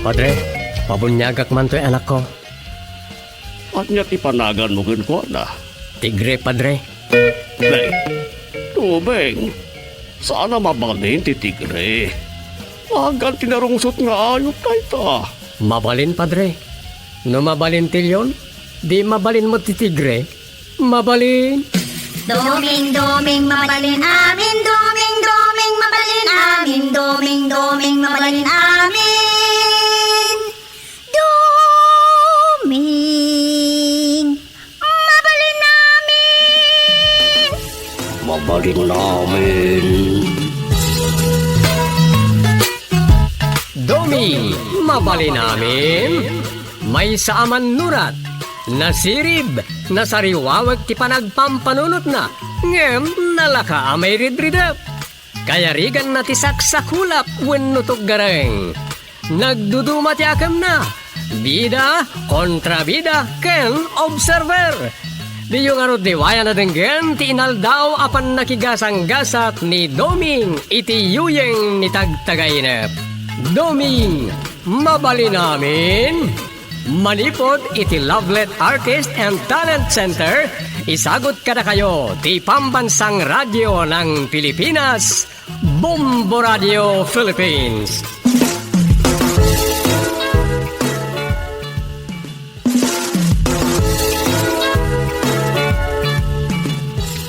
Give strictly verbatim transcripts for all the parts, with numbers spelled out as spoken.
Padre, pabuniagak man toy anakko. Ania ti panaganmo kenkuana? Tigre, Padre. Nay, Doming, saan a mabalin ti tigre. Agan ti narungsot nga ayup dayta. Mabalin, Padre. No mabalin ti leon, di mabalin met ti tigre. Mabalin. Doming, Doming, mabalin amin. Doming, Doming, mabalin amin. Doming, Doming, mabalin amin. Doming, mabalin amin. Mabalin amin. Doming, mabalin amin. Maysa a mannurat, nasirib, nasariwawek ti panagpampanunotna, ngem nalaka a mairidridep. Kayariganna ti saksakulap wenno tuggareng. Nagduduma ti akemna, bida, kontrabida, ken observer. Diyo ngarud liwayan a denggen ti inaldaw a pannakigasanggasat ni Doming iti yuyeng ni Tagtagainep. Doming, mabalin amin. Manipud iti Lovelet Artist and Talent Center, isagut kadakayo ti Pambansang Radyo ng Pilipinas, Bombo Radio Philippines.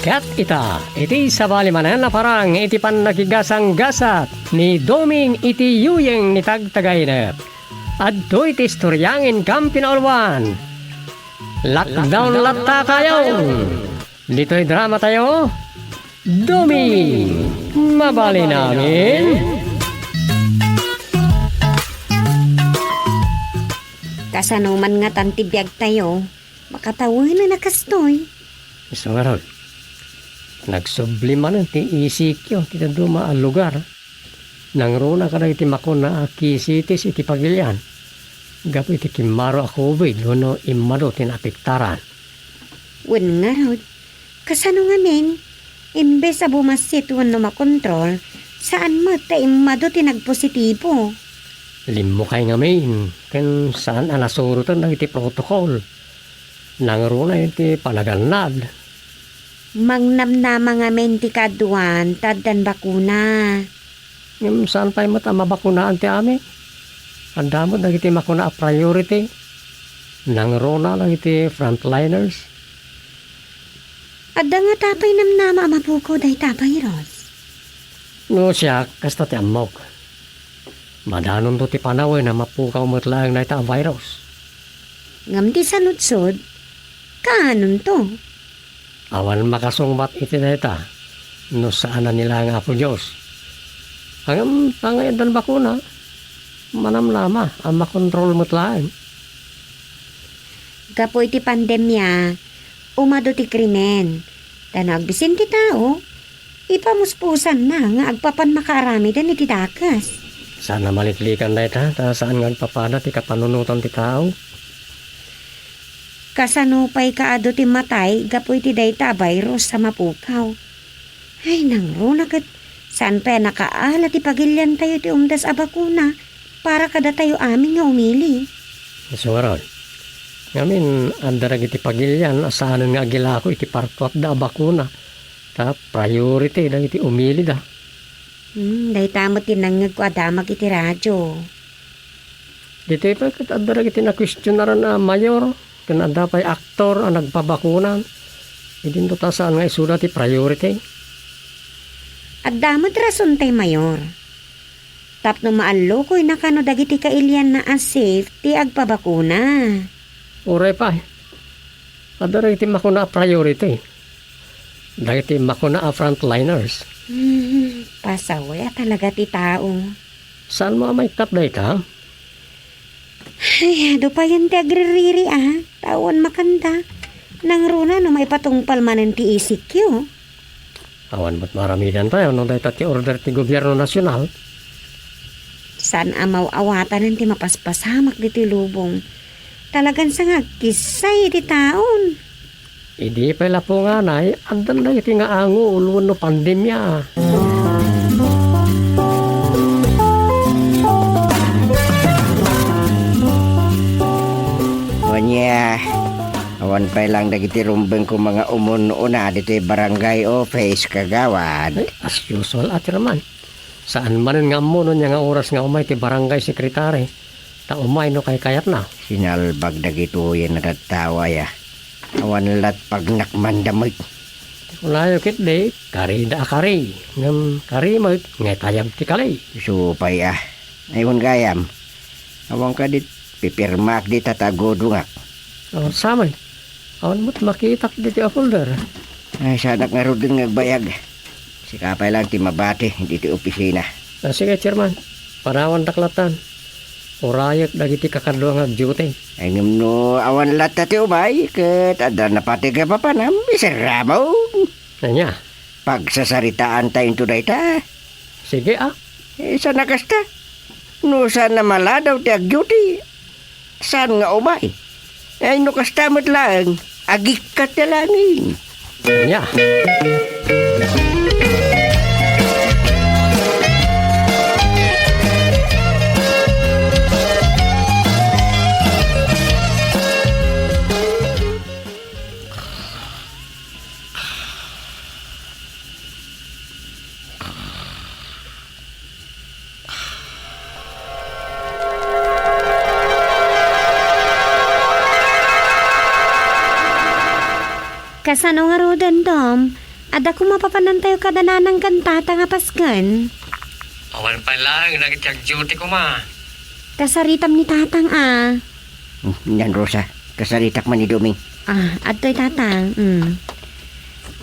Ket ita, iti sabali manen a parang iti pannakigasanggasat ni Doming iti yuyeng ni Tagtagainep. Adtoy ti istorya nga inkam pinauluan. Lockdown latta tayo. Ditoy drama tayo. Doming, mabalin amin. Kasano man ngatan ti biag tayo? Makatawenen a kastoy. Isu ngarud, nagsubli manen ti E C Q ti dadduma a lugar. Nangruna kadagiti makuna a case iti pagilian gapu iti kimmaro a covid wenno immadu ti naapektaran. Wen ngarud, kasano ngamin? Imbes a bumassit wenno makontrol, saan met ta immadu ti nagpositibo. Limmukay ngamin, ken saan a nasuroten dagiti protocol. Nangruna iti panagannad. Mangnamnama ngamin ti kaaduan ta addan bakuna. Ngem saan pay met a mabakunaan ti amin. Adda met dagiti makuna a priority. Nangruna dagiti frontliners. Adda ngata pay namnama a mapukaw dayta a virus? No siak, kasta ti ammok. Madanonto ti panawen a mapukaw met laeng dayta a virus. Ngem ti saludsod, kaanonto? Awan makasungbat iti dayta no saan a ni laeng Apo Dios. Ngem ta nga addan bakuna, manamnama a makontrol met laeng. Gapu iti pandemia, umadu ti krimen. Ta no agbisin ti tao, ipamuspusanna nga agpapan makaaramiden iti dakes. Saan a maliklikan dayta, ta saan nga agpapada ti kapanunotan ti tao. Kasano pay kaadu ti matay gapu iti dayta a virus a mapukaw? Ay, nangruna ket saan pay a nakaala ti pagiliantayo ti umdas a bakuna para kadatayo amin nga umili. Isu ngarud, ngamin, adda dagiti pagilian a saanen nga agilako iti parkuatda a bakuna, ta priority dagiti umilida. Hmm, dayta met ti nangngegko a damag iti radio. Ditoy pay ket adda dagiti nakuestionaran a mayor ken adda pay aktor a nagpabakunan. Idinto ta saan nga isuda ti priority. Adda met rason tay mayor. Tapno maallukoyna kano dagiti kailianna a safe ti agpabakuna. Uray pay. Adda dagiti makuna a priority. Dagiti makuna a frontliners. Hmm, pasawe a talaga ti tao. Saanmo a maikkat dayta? Ay, adu payen ti agririri a, ta awan makanda. Nangruna no maipatungpal manen ti E C Q. Awan met maaramidantayo no dayta ti order ti gobierno nasional. Saan a maw-awatanen ti mapaspasamak ditoy lubong. Talagan sa nga agkissay iti taon. Idi pay la punganay, addan dagiti nga angul wenno pandemia. Awan pay laeng dagiti rumbeng koma nga umun-una ditoy barangay office, kagawad. Ay, as usual, a, Chairman. Saan manen nga ammo no ania nga oras nga umay ti barangay secretary. Ta umay no kaykayatna. Sinalbag dagitoyen a tattao aya. Awan lat' pagnakmanda met. Unayo ketdi, karida a kari. Ngem kari met nga itayab ti kali. Isu pay a. Ay, wen gayam. Awan kadi pipirmaak dita ta agudongak. O, sa met. Awan met makitak ditoy a folder. Ay, saanak ngaruden nga agbayag. Sika pay laeng ti mabati ditoy opisina. A, sige, Chairman. Panawandak lattan. Urayek dagiti kakadua nga agduty. Ay, ngem no awan latta ti umay, ket adda napateg a papanam, iserramon. Ania? Pagsasaritaanta into dayta. Sige, a. E, saan a kasta? No saan a maladaw ti agduty, saan nga umay? Ay, no kasta met laeng, agikkat ti langin. Ania? Kasano ngaruden, Dom? Adda koma papanantayo kada nanang ken tatang a pasken? Awan pay laeng dagiti agduty koma. Kasaritam ni tatang a. Hmm, yan, Rosa. Kasaritak man ni Doming. A, adtoy tatang. Mm.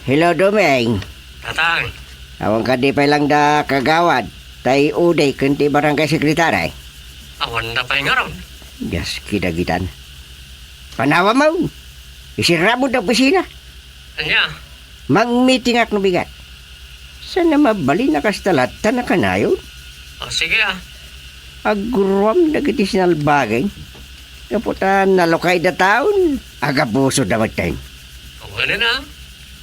Hello, Doming. Tatang. Awan kadi pay laeng da kagawad, tay uday ken ti barangay secretary? Awanda pay ngarud. Dios, kidagitan. Panawam, iserramon ta opisina. Ania? Mangmitingak no bigat. Saan a mabalin a kasta latta a kanayon? O, sige, a. Agruam dagiti sinalbagen. Gapu ta nalukayda taon, agabusodda metten. Wen a.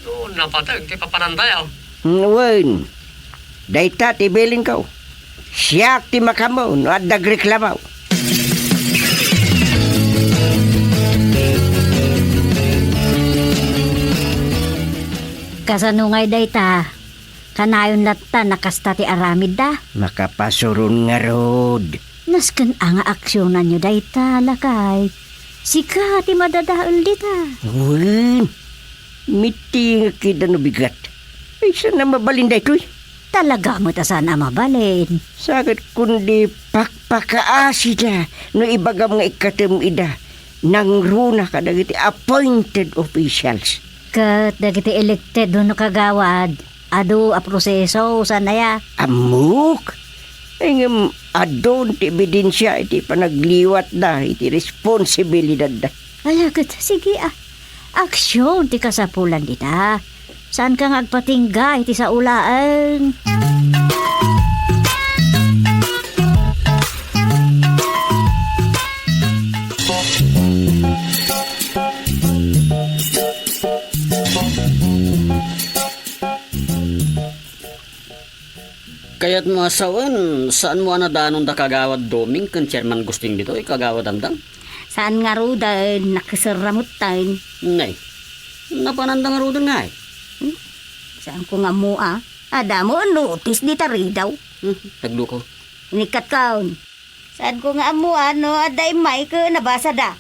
No napateg ti papanantayo. Mm, wen. Dayta ti bilinko. Siak ti makaammo no adda agreklamo. Kasano ngay dayta? Kanayon latta a kasta ti aramidda? Makapasuron ngarud. Nasken a nga aksionanyo dayta, lakay. Sika ti madadael dita. Wen, mitingek ida no bigat. Ay, saan a mabalin daytoy? Talaga met a saan a mabalin. Sa ket kundi pakpakaasida no ibagam nga ikkatem ida nangruna kadagiti appointed officials. Ket dagiti elected wenno kagawad, adu a proseso, saan aya? Ammok. Ay, ngem adun ti ebidensia iti panagliwatda iti responsibilidadda. Ala ket, sige a. Aksion ti kasapulan dita. Saanka nga agpatingga iti sao laeng. Kayatmo a sawen, saanmo a nadanon da Kagawad Doming ken Chairman Gusting ditoy, Kagawad Andang? Saan ngaruden, nakiserra metten. Nay, napananda ngaruden ngay? Hmm? Saanko nga ammo a. Adda met notice dita ridaw. Hmm, nagluko. Inikkatkon. Saanko nga ammo a no adda immay ket nabasada.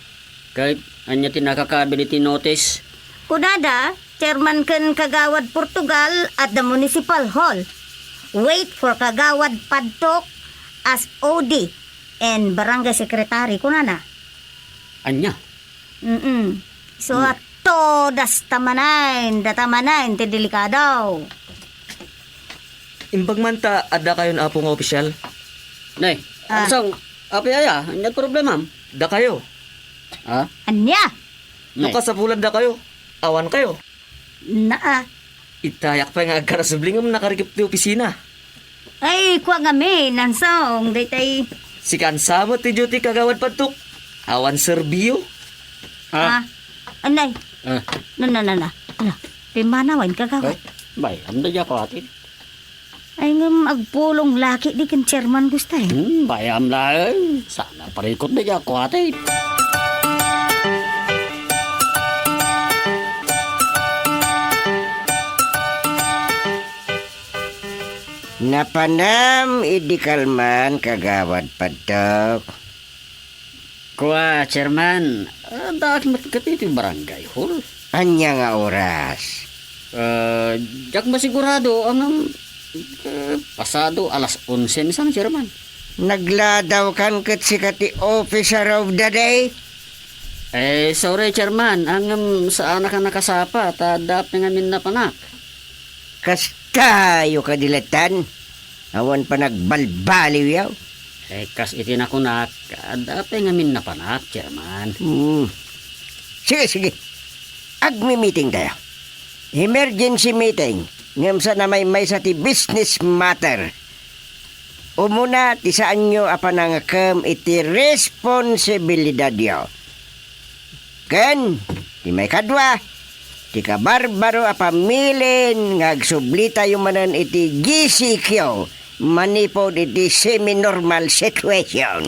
Ket ania ti nakakabil iti notice? Kunada, Chairman ken Kagawad Portugal at the Municipal Hall. Wait for Kagawad Padtok as O D and Barangay Secretary, kunana. Ania? Mm-mm. So, hmm, ato, dasta manen, data manen ti delikado. Imbag man ta adda kayon, Apo nga opisyal. Nay, ah, Arsong, apay aya, ania ti problemam? Dakayo. Ha? Ania? No, nay, kasapulan dakayo, awan kayo. Naa. Itayak pay nga agkarasubli ngem nakarikip ti opisina. Ay, kua ngamin, Arsong, daytay. Sika sa met ti duty, Kagawad Padtok. Awan serbio. Ah. Ah. Anay. Ah. Na, na, na, na. Ala, pimmanawen, Kagawad. Ay, bay, amda diak kuatin. Ay, ngem agpulong laki di ken Chairman Gusting. Hmm, bay, amda, eh. Sana parikot da diak kuatin. Napanam idi kalman, Kagawad Padtok? Kua, Chairman, addaak met ket iti barangay hall. Ania nga oras? Ah, diak masigurado, ngem, eh, pasado alas onse ni san, Chairman. Nagladawkan ket sika ti officer of the day? Eh, sorry, Chairman, ngem saanak a nakasapa, ta adda pay ngamin napanak. Kastayo kadi latan? Awan panagbalbaliwyo? Eh, kas iti nakunak, adda pay ngamin napanak, Chairman. Hmm. Sige, sige. Agmi-meeting tayo. Emergency meeting. Ngem saan a maymaysa ti business matter. Umuna ti saanyo a panangakem iti responsibilidadyo. Ken ti maikadua, ti kabarbaro a pamilin nga agsublitayo manen iti G C Q manipud iti semi-normal situation.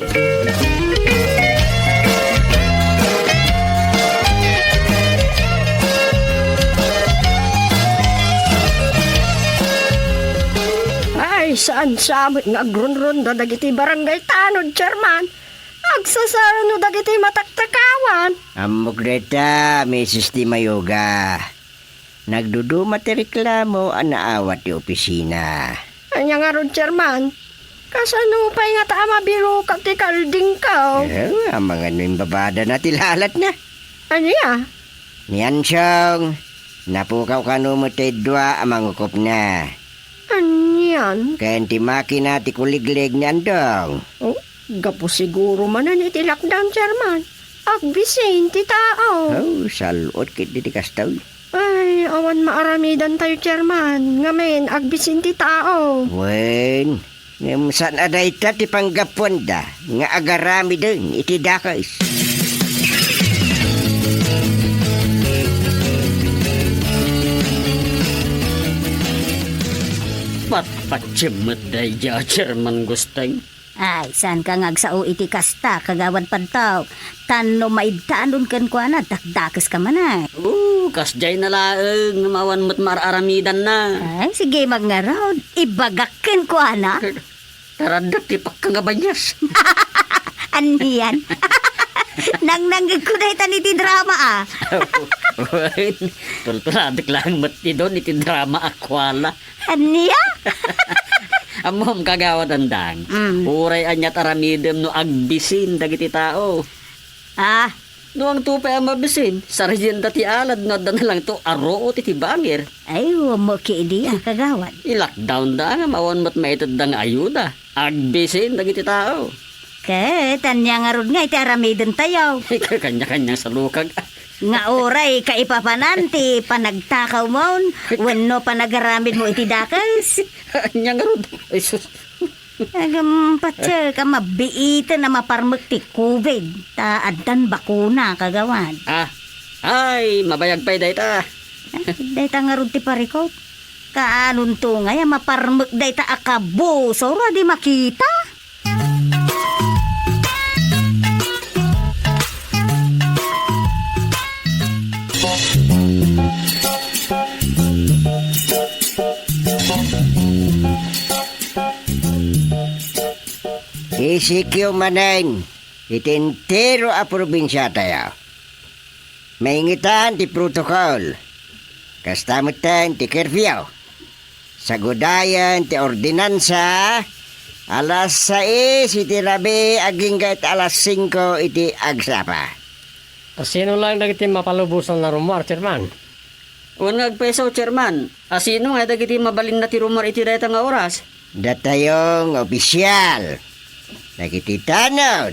Ay, saan sa met nga agrunrunda dagiti barangay tanod, Chairman? Agsasaanno dagiti mataktakawan. Ammok dayta, Misis Timayuga. Nagduduma ti reklamo a naawat ti opisina. Ania ngarud, Chairman? Kasano pay ngata a mabirokak ti kaldingko? Eh, amangan no imbabadana ti lalatna. Ania? Ni Ansong, napukaw kano met ti dua a mangukopna. Anian? Ken ti makina ti kuliglig ni Andong. Oh, gapu siguro manen iti lockdown, Chairman. Agbisin ti tao. Oh, sal-ot ket di ti kastoy. Ay, awan maaramidantayo, Chairman. Ngamin, agbisin ti tao. Wen, ngem saan a dayta ti panggapuanda nga agaramiden iti dakes. Patpatiem met daydiay, Chairman Gusteng. Ay, saanka nga agsao iti kasta, Kagawad Padtok. Tan no maidtanon kenkuana, dakdakeska manen. Oo, kasdiay na laeng, ngem awan met maar-aramidanna. Ay, sige, magngarud. Ibagak kenkuana. Karaddak ti pakka nga banias. Anian? Nangnangngegko dayta iti drama, a. Wen, tultuladek laeng met ti don iti drama a kuala. Ania? Ammom, Kagawad Andang, mm, uray aniat aramidem no agbisin dagiti tao. Ah. No angto pay a mabisin, sarienda ti alad no adda na langto a ruot iti bangir. Ay, ammok idi, a, Kagawad. I-lockdown da nga awan met maitedda nga ayuda. Agbisin dagiti tao. Ket ania ngarud nga iti aramidentayo? Kanya-kanyang salukag. Nga uray kaipapanan ti panagtakawmon wenno panagaramidmo iti dakes? Ania ngarud? Ay, sus. Agam, patse ka mabiiten a maparmek ti covid, ta addan bakuna, Kagawad. Ah, ay, mabayag pay dayta. Dayta ngarud ti parikot. Kaanonto ngay a maparmek dayta a kabusor a di makita? G C Q manen iti entero a probinsiatayo. Maingetan ti protocol. Kasta metten ti curfew. Sagudayen ti ordinansa, alas sais iti rabii agingga iti alas singko iti agsapa. Asino laeng dagiti mapalubosan a rummuar, Chairman? Wen nga agpayso, Chairman. Asino nga dagiti mabalinna ti rummuar iti dayta nga oras? Datayo nga opisial, dagiti tanod,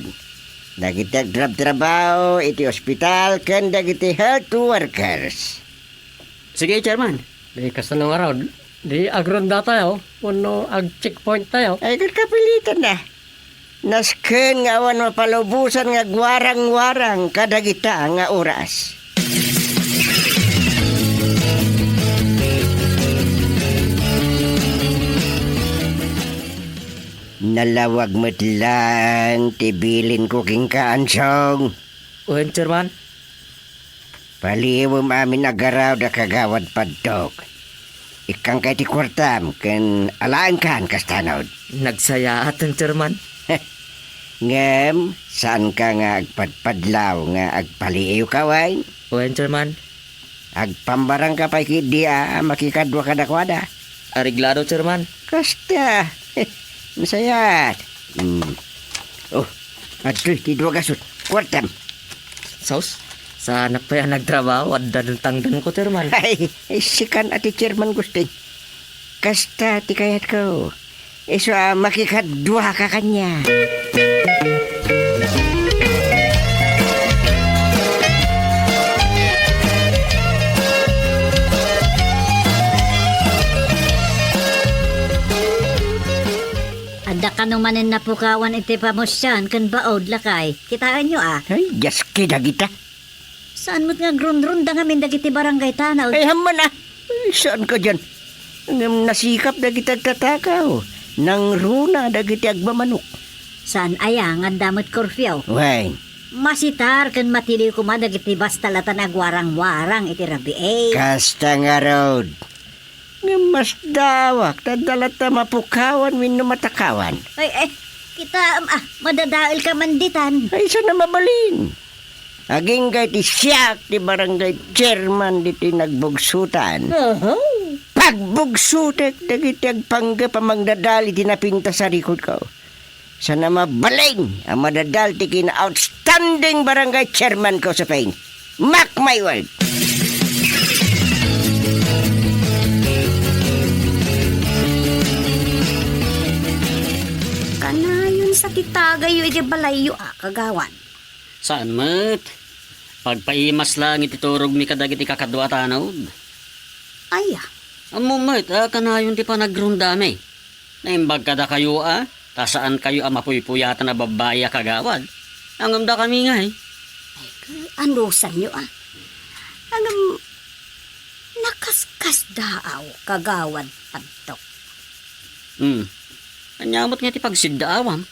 dagiti agtrabtrabaho iti ospital, ken dagiti health workers. Sige, Chairman. Di kasano ngarud? Di agrondatayo wenno ag-checkpointtayo? Ay, ket kapilitan da. Nasken nga awan mapalubosan nga agwarang-warang kadagita nga oras. Nalawag met laeng ti bilinko kenka, Ansong. Wen, Chairman. Paliiwem amin a garaw da Kagawad Padtok. Ikkanka iti kuartam ken alaenkan kasta, Nod. Nagsayaaten, Chairman. Ngem, saanka nga agpadpadlaw nga agpaliiwka, wen? Wen, Chairman. Agpambarangka pay ketdi a makikadua kadakuada. Areglado, Chairman. Kasta. Nasayaat. Hmm. Oh, adtoy ti dua gasut. Kuartam. Sus, saanak pay a nagtrabaho, adda tangdanko, Chairman. Ay, ay, sikan a ti Chairman Gusting. Kasta ti kayatko. Isu a makikadua ka kaniak. Adda kano manen napukawan iti pamusian ken baud, lakay. Kitaenyo a. Ay, diaske dagita. Saan met nga agrunrunda ngamin dagiti barangay tana? Ay, hamman a. Ay, saan kadian? Ngem nasikap dagiti agtatakaw. Nangruna dagiti agmamanok. Saan aya nga adda met curfew? Wen. Masitar ken matiliw koma dagiti basta latta nga agwarang-warang iti rabii. Kasta ngarud. Ngem masdaawak ta adda latta mapukawan wenno matakawan. Ay, ay, kitaem a, madadaelka man ditan. Ay, saan a mabalin? Agingga iti siak ti barangay chairman ditoy Nagbugsutan. Aha. Pagbugsutek dagiti agpanggep a mangdadael iti napintas a rikodko. Saan a mabalin a madadael ti kina-outstanding barangay chairman ko, Sopeng. Mark my word! Kanayon sa ti tagayyo iti balayyo a, kagawad. Saan met? Pagpaimas laeng iti turogmi kadagiti kakadua a tanod. Aya? Ammom met a kanayon ti panagrundami. Naimbag kadakayo a, ta saankayo a mapuypuyatan a babbai a kagawad. Ngem dakami ngay. Ay, anusanyo a? Ngem nakaskasdaaw, kagawad Padtok. Hmm. Ania met ngay ti pagsiddaawam?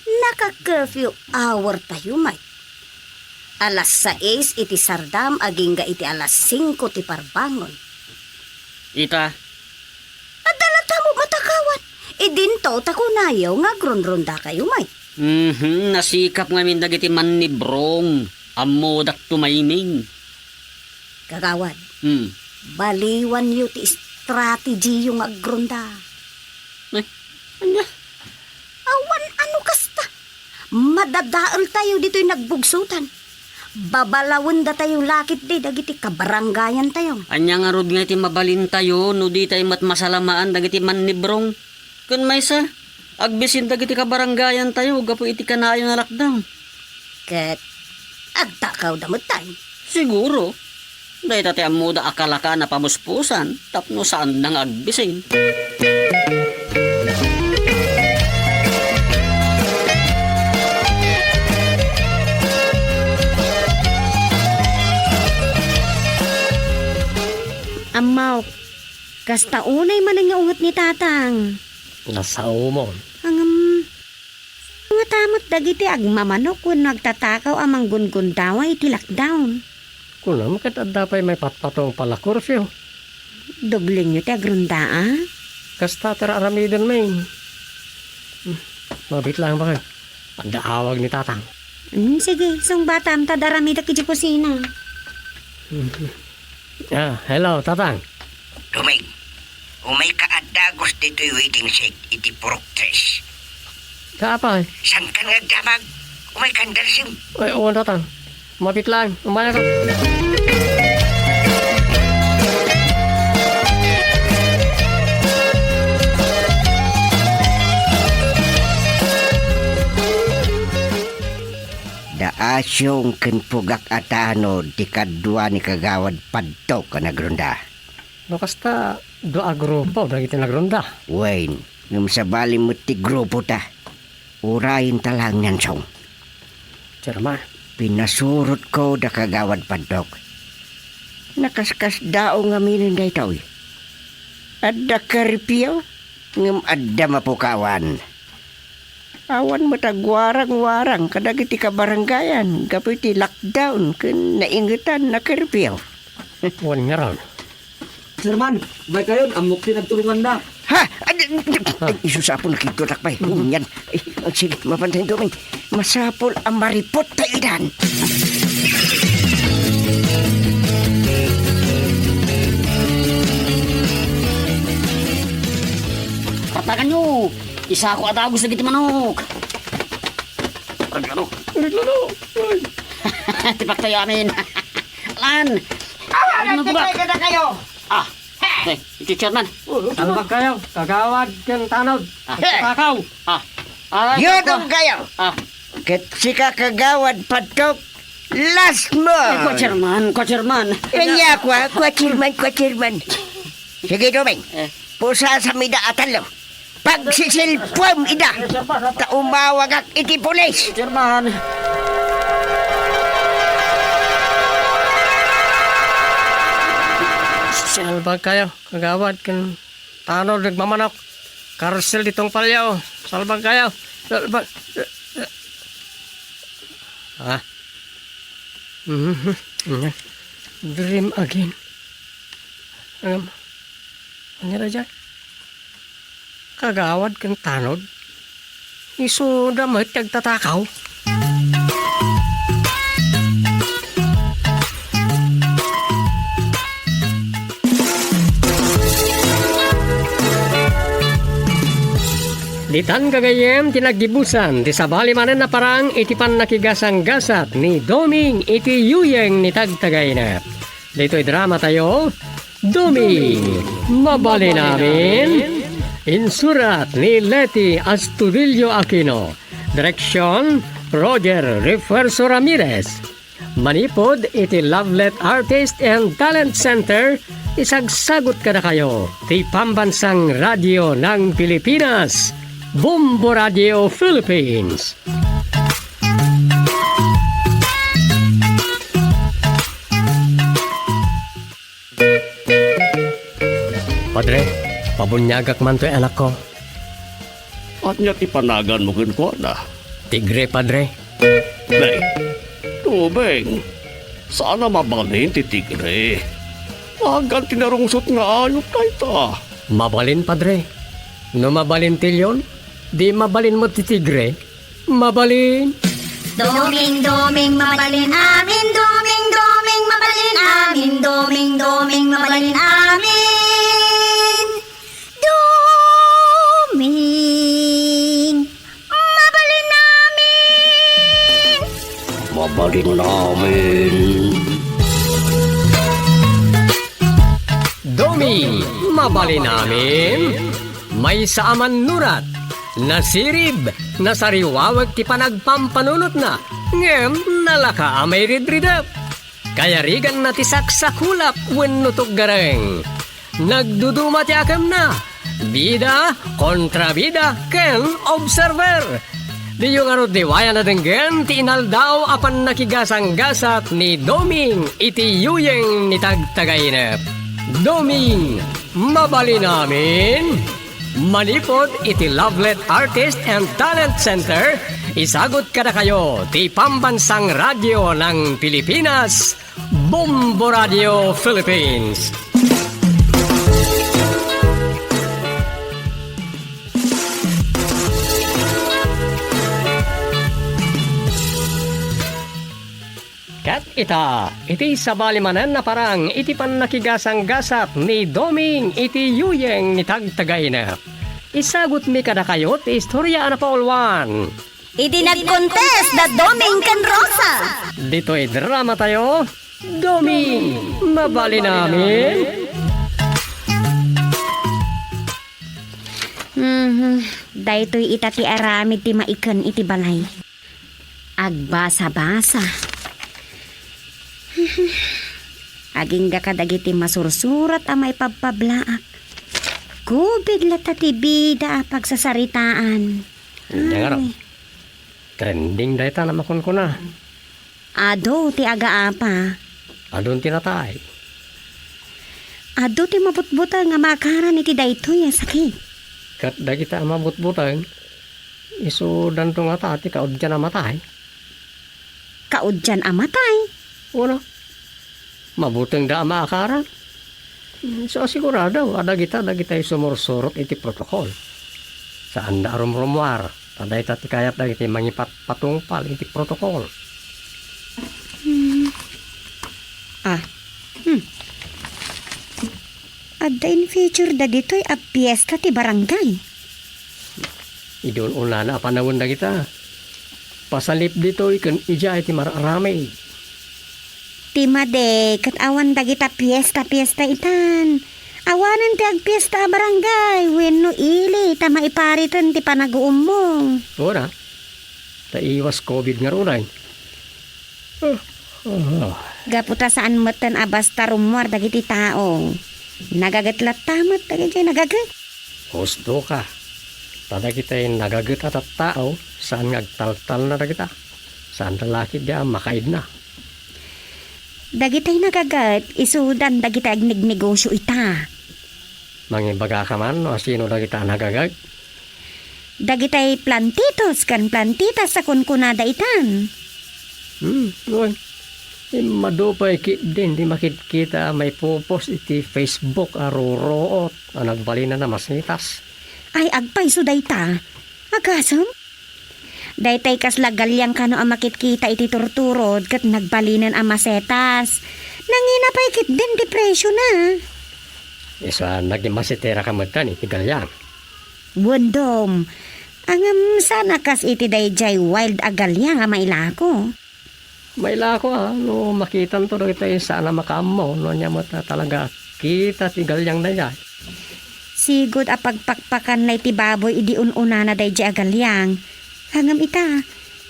Naka-curfew hour tayo, Mike. Alas sais iti sardam agingga iti alas singko ti parbangon. Ita? Adda latta met matakawan. Idinto ta kunayo nga agrunrunda kayo, Mike. Mhm, nasikap ngamin dagiti mannibrong. Ammodak tumayming. Kagawad, hmm, baliwanyo ti strategiyo nga agrunda. Ay, ania? Awan ano kasta. Madadaeltayo ditoy Nagbugsutan. Babalawendatayo la ketdi dagiti kabarangayantayo. Ania ngarud nga iti mabalintayo no ditay met masalamaan dagiti mannibrong? Ken maysa, agbisin dagiti kabarangayantayo gapu iti kanayon a lockdown. Ket agtakawda met tay? Siguro. Dayta ti ammoda a kalakan a pamuspusan tapno saanda nga agbisin. Ammok, kasta unay manen nga unget ni Tatang. Nasaomon. Ngem, ngata met dagiti agmamanok wenno agtatakaw a manggunggundawa iti lockdown. Kunam ket adda pay maipatpatong pala curfew. Doblenyo ti agrunda a? Kasta ti ar-aramiden, Ming. Hmm, mabit lang ba kayo? Adda awag ni Tatang. Hmm, sige, sungbatam, ta ad-aramidek iti kusina. Mhm. Ah, hello, Tatang. Doming, umayka a dagos ditoy waiting shed iti purok tres. Kaapay? Saankan nga agdamag? Umaykan, Darsim. Ay, oo, Tatang. Mapit lang. Umayka. Da Asyong ken Pugak a tanod ti kadua ni Kagawad Padtok a nagrunda. No kasta, dua a grupo dagiti nagrunda. Wen, ngem sabali met ti grupota. Urayenta laeng ni Ansong. Chairman. Pinasurotko da Kagawad Padtok. Nakaskasdaaw ngaminen daytoy. Adda curfew, ngem adda mapukawan. Awan met agwarang-warang kadagiti kabarangayan gapu iti lockdown ken naingetan a curfew. Wen ngarud, Chairman, bay kayon, ammok ti nagtulonganna. Ha? Ay, ay, ay, ay, isu sa apo, nakidto, takpay. Yan. Ay, ay, sige, mapantayin, Doming. Masapul a maripot ta idan. Patagan nyo! Isako a dagus dagiti manok. Ano? Ano? Ay. Ti paktayo amin. Lan! Awan, ano nagtitay kada kayo? Ah! Eh, iti chairman. Salbag kayo, kagawad ken tanod. Ah. Takaw. Ah. Ah, Yudom kayo. Ah. Ket sika kagawad padtok, last mo. Ay, kwa chairman, kwa chairman. Anya, kwa, kwa chairman, kwa chairman. Sige, Doming. Eh. Pusasam ida a tallo. Pagsisilpuem ida, ta umawagak iti pulis. Chairman. Salbag kayo, kagawad, ken tanod nagmamanok. Karsel ditong palyaw. Salbag kayo. Salbag. Ah. Mhm. Dream again. Ngem, ania daydiay? Kagawad ken tanod? Isuda met ti agtatakaw? Ditan gagayyem ti naggibusan ti sabali manen a parang iti pannakigasanggasat ni Doming iti yuyeng ni Tagtagainep. Ditoy dramatayo, Doming, Mabalin Amin. Insurat ni Leti Astudillo Aquino. Direksyon, Roger Refuerzo Ramirez. Manipud iti Lovelet Artist and Talent Center, isagsagut kadakayo ti Pambansang Radio ng Pilipinas, Bombo Radio Philippines. Padre, pabuniagak man toy anakko. Ania ti panaganmo kenkuana? Tigre, Padre. Nay, Doming, saan a mabalin ti tigre. Agan ti narungsot nga ayup dayta. Mabalin, Padre. No mabalin ti leon, di mabalin met ti tigre. Mabalin. Doming, Doming, mabalin amin. Doming, Doming, mabalin amin. Doming, Doming, mabalin amin. Doming, mabalin amin. Mabalin amin. Doming, mabalin amin. Maysa a mannurat, nasirib, nasariwawek ti panagpampanunotna, ngem nalaka a mairidridep. Kayariganna ti saksakulap wenno tuggareng. Nagduduma ti akemna, bida, kontrabida, ken observer. Diyo ngarud liwayan a denggen ti inaldaw a pannakigasanggasat ni Doming iti yuyeng ni Tagtagainep. Doming, mabalin amin. Manipud iti Lovelet Artist and Talent Center, isagut kadakayo ti Pambansang Radio ng Pilipinas, Bombo Radio Philippines. Ket ita, iti sabali manen a parang iti pannakigasanggasat ni Doming iti yuyeng ni Tagtagainep. Isagutmi kadakayo ti istorya a napauluan. Iti nagkontes da Doming ken Rosa. Ditoy dramatayo, Doming, mabalin amin. Mhm, daytoy ita ti aramid ti maiken iti balay. Agbasa-basa. Agingga kadagiti masursurat a maipabpablaak. Kubid latta ti bida a pagsasaritaan. Ania ngarud? Ay. Trending dayta a makunkuna. Adu ti agaapa. Adun ti natay. Adu ti mabutbuteng a maakaran iti daytoy a sakit. Ket dagita a mabutbuteng, isu danto ngata ti kauddian a matay. Kauddian a matay? Wen a, mabutengda a maakaran. So, sigurado a dagita dagitay sumursurot iti protocol. Saanda a rumrumuar, ta dayta ti kayat dagiti mangipatpatungpal iti protocol. Hmm. Ah. Hmm. Adda in-feature da ditoy a fiesta ti barangay. Idi un-unana a panawen dagita. Pasalip ditoy ken idiay ti mar-aramid. Ti madi, ket awan dagita fiesta-fiesta itan. Awanen ti agfiesta a barangay wenno ili ta maipariten ti panaguummo. Ura, ta iwas covid ngarud ay. Ah, ah. Gapu ta saan metten a basta rummuar dagiti tao. Nagaget latta met dagiti nagaget. Husto ka. Ta dagitay nagaget a tattao, saan nga agtaltalna dagita. Saan da la ketdi a makaidna. Dagitay nagaget, isudan dagitay agnegnegosio ita. Mangibagaka man no asino dagita a nagaget? Dagitay plantitos ken plantitas a kunkunada itan. Hmm, wen. Immadu pay ketdin ti makitkita a maipopost iti Facebook a ruruot a nagbalinen a masitas. Ay, agpayso dayta. Agasem? Daytay kasla galiang kano a makitkita iti turturod ket nagbalinen a masetas. Nangina pay ketdin ti presiona. Isu a nagimasiteraka metten iti galiang. Wen, Dom. Ngem saan a kas iti daydiay wild a galiang a mailako. Mailako a no makitanto dagitoy saan a makaammo no ania met a talaga kita ti galiang daydiay. Sigud a pagpakpakanna iti baboy idi un-unana daydiay a galiang. Ngem ita,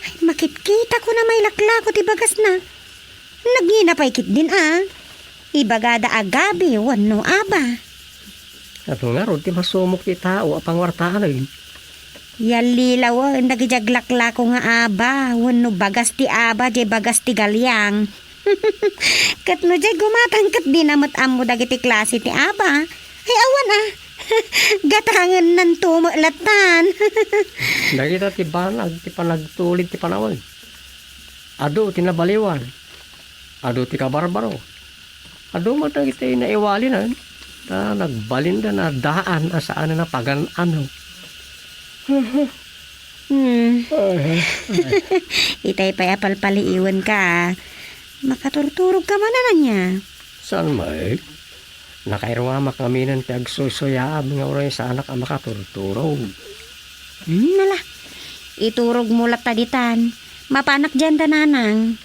ay, makitkitako a mailaklako ti bagasna. Nangina pay ketdin a. Ibagada a gabi wenno aba. Adu ngarud ti masumok ti tao a panguartaanen. Yallilawen dagiti aglaklako nga aba wenno bagas ti aba diay bagas ti galiang. Ket no diay gumatang ket dina met ammo dagiti klase ti aba. Ay awan a. Gatangennanto met lattan. Dagita ti banag ti panagtulid ti panawen. Adu ti nabaliwan. Adu ti kabarbaro. Adu met dagiti naiwalinen, ta nagbalinda a daan a saanen a pagan-ano. Hmm. Ay, ay. Itay pay a palpaliiwenka, a. Makaturturogka manen ania? Saan met? Nakairuamak ngaminen ti agsuysuyaab nga uray saanak a makaturturog. Hmm, ala. Iturogmo latta ditan. Mapanak diay da nanang.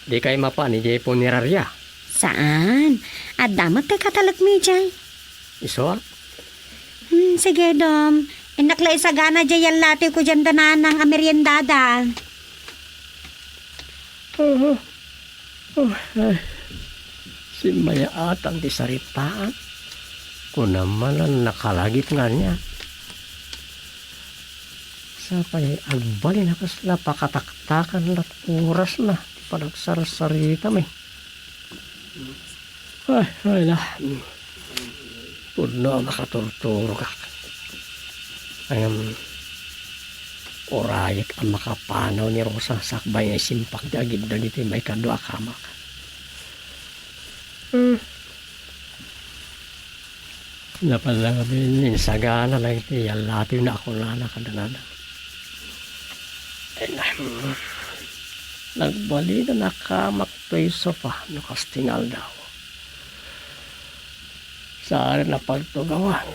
Dikay mapan idiay puneraria? Saan. Adda met ti katalekmi diay. Isu a? Hmm, sige, Dom. Innak la isagana diay yallatiwko diay da nanang a meriendada. Aha. Oh, ay. Simmayaatan ti saritaan. Kunam man a nakalagip nga ania. Sapay agbalin a kasla pakataktakan lat orasna ti panagsarsaritami. Ay, ay la. Pudno a makaturturogak. Ngem, urayek a makapanaw ni Rosa sakbay nga isimpak ti agid dagiti maikadua a kamak. Hmm. Napalabin insagana lang ti yallatiw na ako nana kadanana. Ay na, hmm. Nagbalin a nakamak toy sofa no kasting aldaw. Saan a pagtugawan.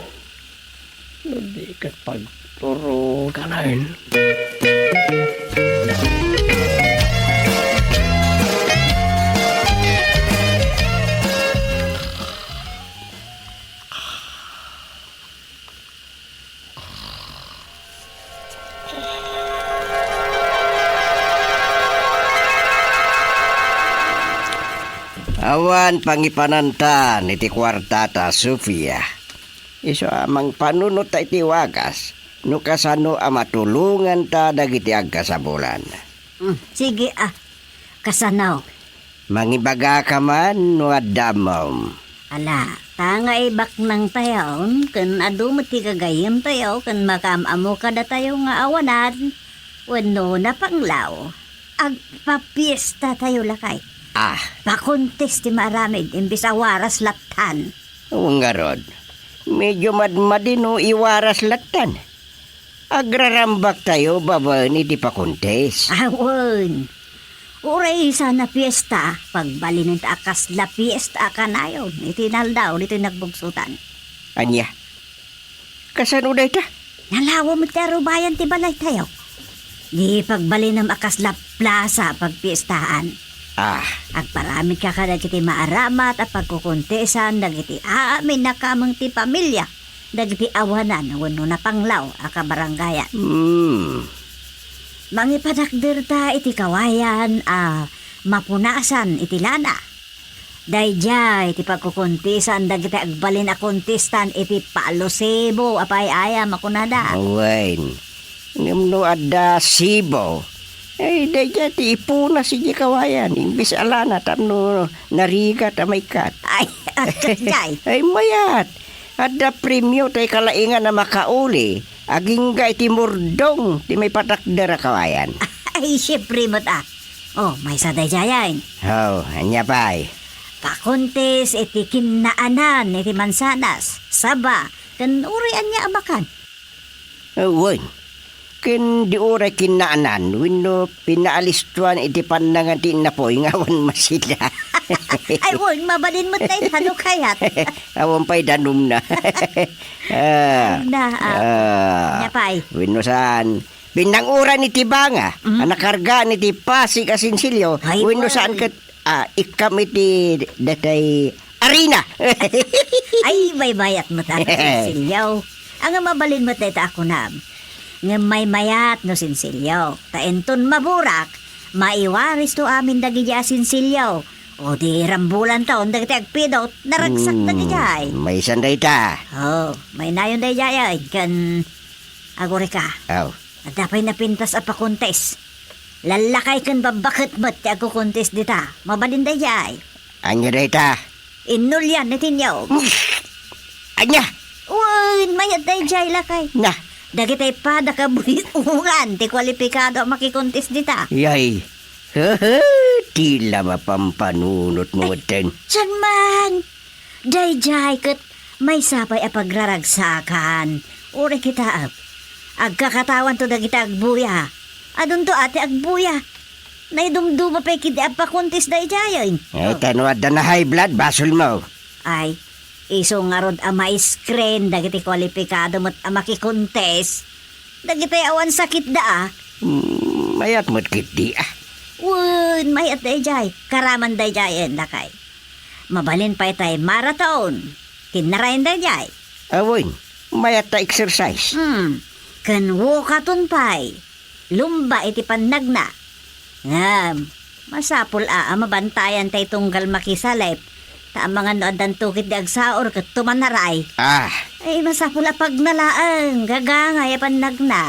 No di ket pagturuganen. Awan pangipananta iti kuartata, Sofia. Isu a mangpanunot ta iti wagas, no kasano a matulonganta dagiti agkasabulan. Mm, sige a. Kasano? Mangibagaka man no adda ammom. Ala, ta nga ibaknangtayon, ken adu met ti gagayyemtayo, ken makaam-ammo kadatayo nga awanan, wenno napanglaw, agpapiestatayo lakay. Ah. Pakontes ti maaramid, imbes a waras lattan. Ngarud, medyo madmadi no iwaras lattan. Agrarambaktayo babaen iti pakontes. Awan. Uray sana fiesta, pagbalinen ta a kasla fiesta a kanayon iti naldaw ditoy nagbugsutan. Ania? Kasano dayta? Nalawa met ti arubayan ti balaytayo. Di pagbalinem a kasla plaza pagpiestaan. Ah. Agparamidka kadagiti maaramat a pagkukontesan dagiti amin a kameng ti pamilia dagiti awanan wenno napanglaw a kabarangayan. Hmm. Mangipadakderta iti kawayan a mapunasan iti lana. Daydiay ti pagkukontisan dagiti agbalin a kontestan iti Palo Sibo a pay-ayam a kunada. Wen, ngem no adda sibo, ay, daydiay ti ipunas iti kawayan, imbes a lana tapno narigat a maikkat. Ay, agkatdiay. Ay, mayat. Adda premio tay kalaingan a makauli, agingga iti murdong ti maipadakder a kawayan. Ay, siempre met a. Oh, maysa daydiayen. Oh, ania pay? Pakontes iti kinnaanan iti mansanas, saba, ken uray ania a makan. Eh, wen. Ken di uray kinnaanan wenno pinaalistoan iti pannangan ti innapoy nga awan masila. Ay, wen, mabalin met dayta no kayat. Awan pay danumna. Ah, Na, ah, ah, ania pay? Wenno saan, pinanguran iti banga, Mm. a nakargaan iti pasig a sinsilyo, Ay, wenno wen. saan ket, ah, ikkam iti datay arena. Ay, maymayat met a sinsilyo. Anga mabalin met dayta a kunam. Ngem maymayat no sinsilyo. Ta inton maburak, maiwaristo amin dagiti a sinsilyo. O di rambulanton dagiti agpidot, naragsak Mm, dagiti ay. Maysan dayta. Oh, maynayon daydiay, ken agurika. Aw. Adda pay napintas a pakontes. Lallakay ken babbaket met ti agkukontes dita. Mabalin daydiay. Ania dayta? Innulian iti niyog. Ania? Wen, mayat daydiay lakay. Na. Dagitay pada kabuy-ungan ti kualipikado a makikontes dita. Yay. Hehe, ti la mapampanunot no metten. Saan man? Daydiay ket maysa pay a pagraragsakan. Uray kitaem. Agkakatawanto dagiti agbuya. Adunto a ti agbuya. Naidumduma pay ketdi a pakontes daydiayen. Ay, Oh. ta no adda na high blood, basolmo. Ay, isu ngarud a ma-screen dagiti kualipikado met a makikontes. Dagiti awan sakitda a. Mm, mayat met ketdi a. Wen, mayat daydiay. Karaman daydiayen, lakay. Mabalin pay tay marathon. Kinnarayan daydiay. Awen, mayat ta exercise. Hmm, ken walkathon pay. Lumba iti pannagna. Ngem, masapul a, a mabantayan tay tunggal makisalip. Ta amangan no addanto ketdi agsaur ket tumanaray. Ah. Ay, masapul a pagna laeng, gagangay a pannagna.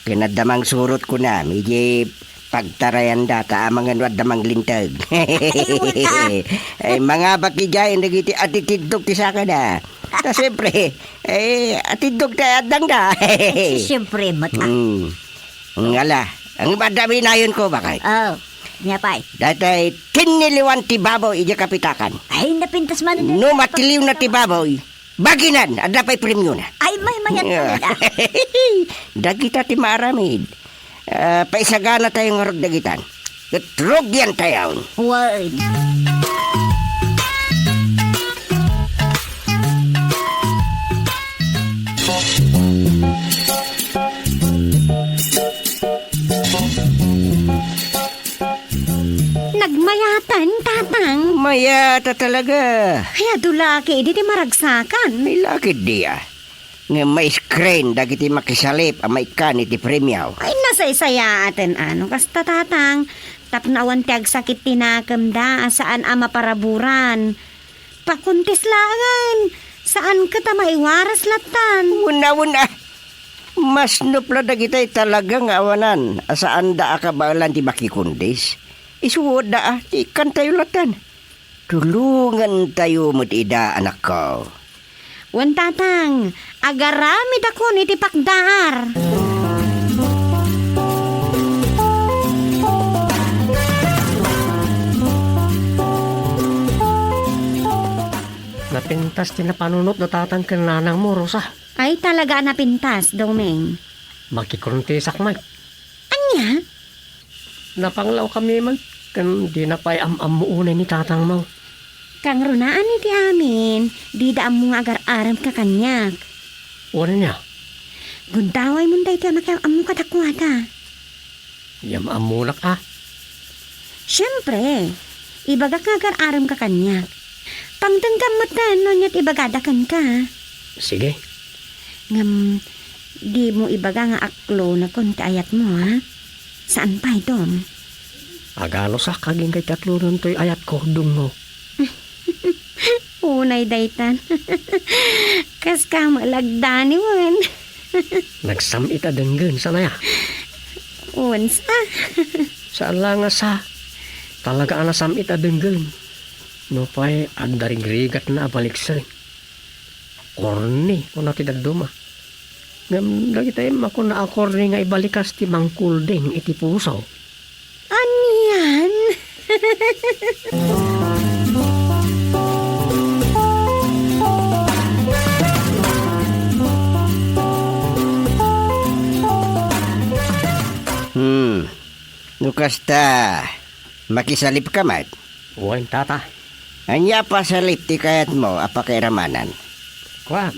Ken adda mangsurot kunam, iti pagtarayanda, ta amangan no adda manglinteg. Ay, wala. Ay, mangabak idiay dagiti atitiddog ti sakana. Ta siyempre, eh, atiddog ti addangda. Ay, siyempre, met a. Hmm. Ngala, ang madami nayon ko, bakit? Oh, nia pay? Datay tinniliwan ti baboy, iti kapitakan. Ay, napintas man. No matiliw na ti baboy, baginan, adda pay premiona. Ay, maymayat pay la. Dagita ti maaramid. Ah, paisagana tayo ngarud dagitan. Ket rugian tayo. Wen. Nagmayaten, Tatang. Mayat a talaga. Ay, adu laki idi ti maragsakan. Ay, laki dia. Nga ma-screen dagiti makisalip a maikkan iti premio. Ay, nasaysayaaten a no kasta, Tatang. Tapno awan ti agsakit ti nakemda a saan a maparaburan. Pakontes laengen. Saan ket a maiwaras lattan. Wen a, wen a. Masnop la dagitay talaga nga awanan a saanda a kabaelan ti makikontes. Isuda a, ti ikkantayo lattan. Tulongantayo met ida, anakko. Wen, Tatang, agaramidakon iti pakdaar. Asti napanunot da tatang ken nanang mo, Rosa. Ay, talaga a napintas, Domeng. Makikuruntisak met. Ania? Napanglawkami met, ken dina pay am-ammo unay ni tatang mo. Kangrunaan iti amin, dida ammo nga agar-arem ka kaniak. Wen ania? Gundaway mon daytoy a makiam-ammo kadakuada. Yam-ammonak a. Siempre, ibagak nga agar-arem ka kaniak. Pangtenggam met no aniat ibagada kenka. Sige. Ngem, di mo ibaga nga aklonakon ti ayatmo, ha? Saan pay, Dom? Aganusak agingga ti aklonen toy ayatko, Dom, no? Unay daytan. Kas ka malagdani wen. Nagsam-it a denggen, saan aya? Wen sa. Saan la nga sa. Talaga a nasam-it a denggen. Nupay agdarigrigatna a baliksen. Korni, kuna ti dadduma. Ngem dagiti makuna a korni nga ibalikas ti mangkulding iti puso. Anian? Hmm. No kasta, makisalipka met? Wen, tata. Ania a pasalip ti kayatmo a pakairamanan? Kua,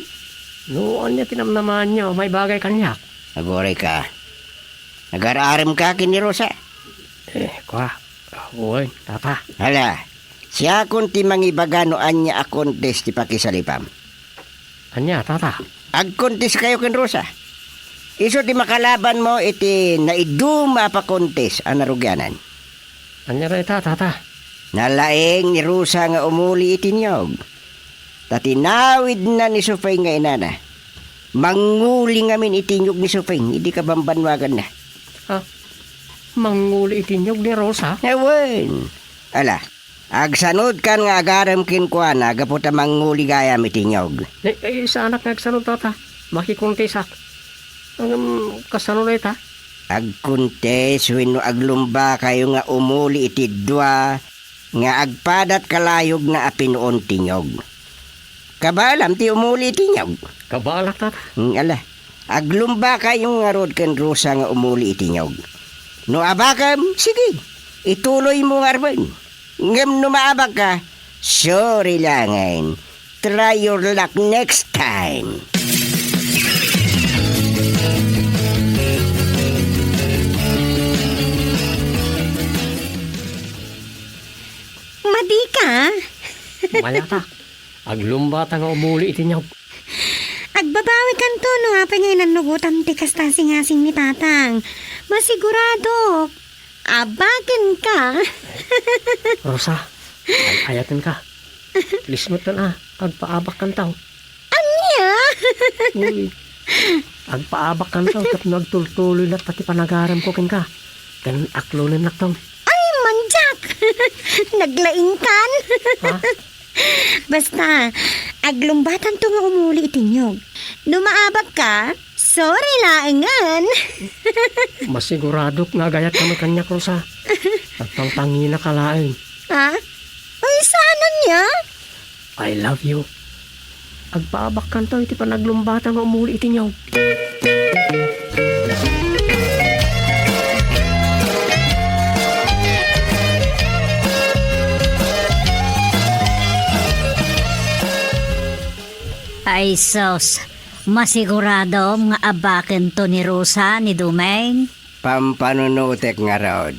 no ania ti namnamaanyo a maibagay kaniak? Aguray ka. Agar-arem ka ken ni Rosa? Eh, kua, wen, tata. Hala, siakon ti mangibaga no ania a kontes ti pakisalipam. Ania, tata? Agkontes kayo ken Rosa. Isu ti makalabanmo iti naiduma a pakontes a narugianan. Ania dayta, tata? Nalaing ni Rosa nga umuli iti niyog. Ta tinawidna ni Sufeng nga inana. Mangnguli ngamin iti niyog ni Sufeng idi kabambannuaganna. Ha? Mangnguli iti niyog ni Rosa? Wen. Ala, agsanodkan nga agarem kenkuana gapu ta mangnguli gayam iti niyog. Eh, eh, saanak nga agsanud, tata. Makikuntisak. Ngem, kasano dayta? Agkuntis wenno aglumbakayo nga umuli iti dua nga agpadat kalayogna a pinuon ti niyog. Kabaalam ti umuli iti niyog? Kabaalak, tata. Hmm, ala. Aglumbakayo ngarud ken Rosa nga umuli iti niyog. No abakem, sige, ituloymo ngaruden. Ngem no maabakka, sorry laengen. Try your luck next time. Madika? Mayatak. Aglumbata nga umuli iti niyog. Agbabawikanto no apay nga inannugotam ti kasta a singasing ni Tatang. Masiguradok. Abaken ka. Rosa, ay-ayaten ka. Please met a, agpaabakkanto. Ania? Uy, agpaabakkanto tapno agtultuloy latta ti panagaremko kenka. Ken aklonennakto. Ay, mandiak! Naglaingkan. Ha? Basta, aglumbatanto nga umuli iti niyog. No maabakka, sorry laengen. Masiguradok nga agayat kami kaniak, Rosa. Agpangpangina ka laeng. Ha? Ay, saan ania? I love you. Agpaabakkanto iti panaglumbata nga umuli iti niyog. Ay sus, masiguradom nga abakento ni Rosa ni Dumeng? Pampanunotek ngarud.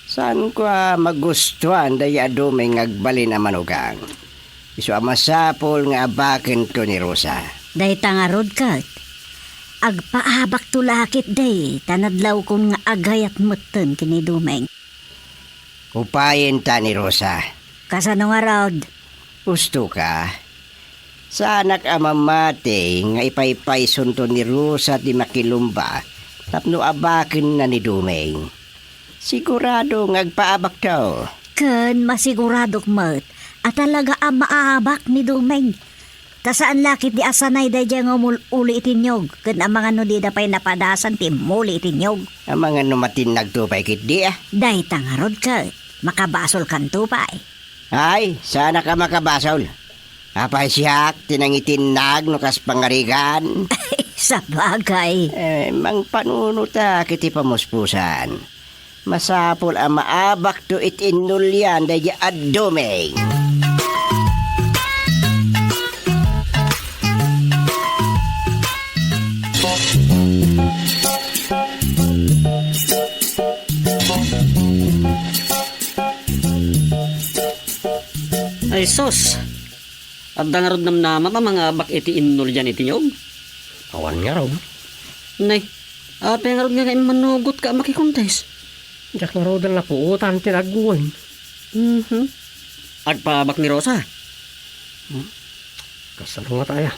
Saanko a magustuan dayta a Dumeng nga agbalin a manugang. Isu a masapul nga abakento ni Rosa. Dayta ngarud ket, agpaabakto la ketdi ta nadlawkon nga agayat metten ken ni Dumeng. Upayenta ni Rosa. Kasano ngarud? Ustoka. Saanak a mamati nga ipaypaysonto ni Rosa ti makilumba tapno abakenna ni Dumeng. Sigurado nga agpaabakto. Ken masiguradok met a talaga a maabak ni Dumeng. Ta saan la ketdi a sanay daydiay nga umul-uli iti niyog ken amangan no dida pay napadasan ti immuli iti niyog. Amangan no matinnagto pay ketdi a. Dayta ngarud ket makabasolkanto pay. Ay, saanak a makabasol. Apay siak ti nangitinnag no kas pangarigan? Sabagay. Eh, mangpanunotak iti pamuspusan. Masapul a maabakto iti innulian daydi a Doming. Ay sus! Adda ngarud namnamam a mangabak iti innulian iti niyog? Awan ngarud. Nay, apay ngarud nga immanugotka a makikontes? Diak ngaruden napuotan ti nagwen. Mhm. Agpaabak ni Rosa? Hmm? Kasano ngata aya?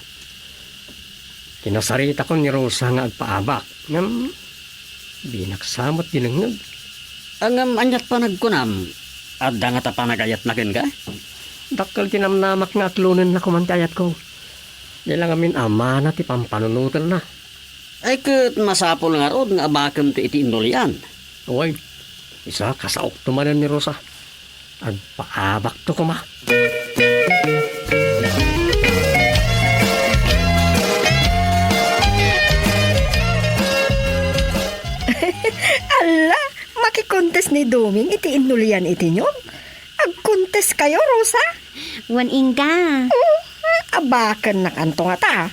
Kinasaritakon ni Rosa nga agpaabak. Ngem, binaksa met dinengngeg. Ngem aniat panagkunam? Adda ngata panagayatna kenka? Dakkel ti namnamak nga aklonenna koman ti ayatko. Di la ngamin a mana ti pampanunotenna. Ay ket masapul ngarud nga abakemto iti innulian. Wen, isu a kasaokto manen ni Rosa. Agpaabakto koma. Alla, makikontes ni Doming iti innulian iti niyog? Agkonteskayo, Rosa? Wen, inggana. Oh, abakennakanto ngata.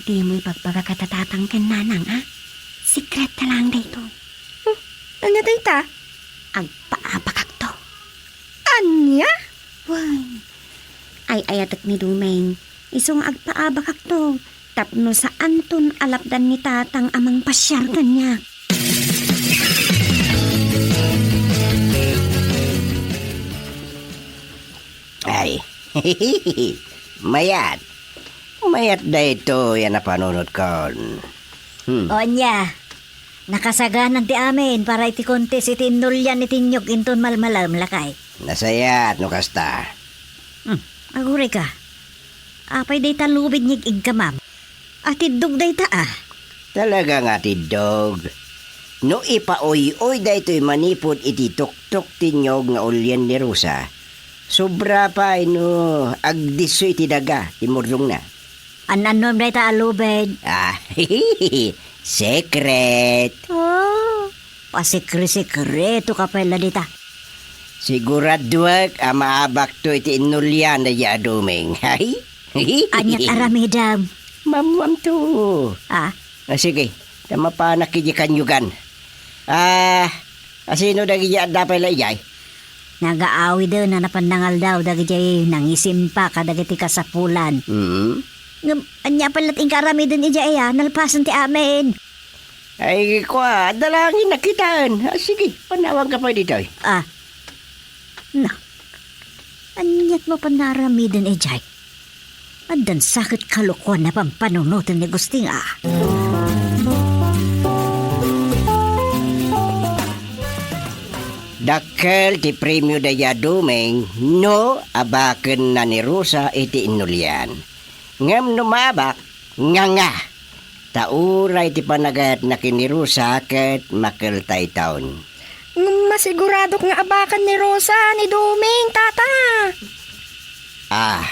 Dimo ibagbaga kada tatang ken nanang, a? Sekret ta laeng daytoy. Hmm, ania dayta? Agpaabakakto. Ania? Wen, ay-ayatek ni Doming. Isu nga agpaabakakto tapno saanton a lapdan ni tatang a mangpasiar kaniak. Ay, mayat. Mayat daytoy a napanunotkon. Hmm. O ania, nakasaganan ti amin para iti kontes iti innulian iti niyog inton malmalem, lakay. Nasayaat no kasta. Hmm, agurayka. Apay dayta lubid nga ig-igkamam? Atiddog dayta, a. Talaga nga atiddog. No ipaoy-oy daytoy manipud iti tuktok ti niyog nga ulien ni Rosa, sobra pay no agdisso iti daga ti murdongna. An-annom dayta a lubid? Ah, secret. Oh, pasikre-sikreto ka pay la dita. Siguraduek a maabakto iti innulian daydi a Doming. Ay? Aniat aramidem? Maammoamto. Ah? Ah, sige, ta mapanak idiay kanyogan. Ah, asino dagiti adda pay la idiay? Nagaawiden a napan nangaldaw dagiti nangisimpa kadagiti kasapulan. Mm. Ngem, ania pay la ti inka aramiden idiay, a, nalpasen ti amin? Ay, kua, adda laeng nakitaen. Ah, sige, panawanka pay ditoy. Ah. Na, aniat mapan nga aramiden idiay? Addan sa ket kalokoan a pampanunoten ni Gusting, a. Dakkel ti premio daydi a Doming no abakenna ni Rosa iti innulian. Ngem no maabak, nganga! Ta uray ti panagayatna ken ni Rosa ket makeltayton. Ngem masiguradok nga abaken ni Rosa ni Doming, tata. Ah,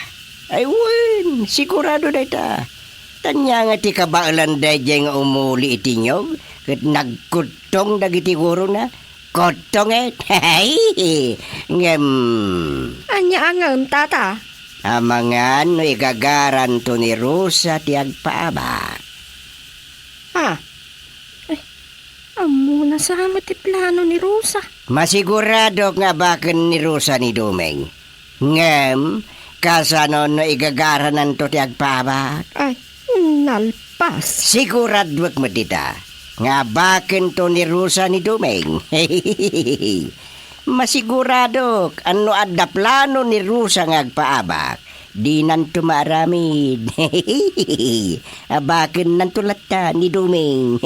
ay wen, sigurado dayta. Ania nga ti kabaelan daydiay nga umuli iti niyog ket nagkudtong dagiti gurona? Kudtonget? Ngem. Ania a ngem, tata? Amangan no igagaranto ni Rosa ti agpaabak. Ah. Ay, ammona sa met ti plano ni Rosa. Masiguradok nga abaken ni Rosa ni Doming. Ngem, kasano no igagarananto ti agpaabak? Ay, nalpas. Siguraduek met dita nga abakento ni Rosa ni Doming. Masiguradok a no adda plano ni Rosa nga agpaabak, dinanto maaramid. Abakennanto latta ni Doming.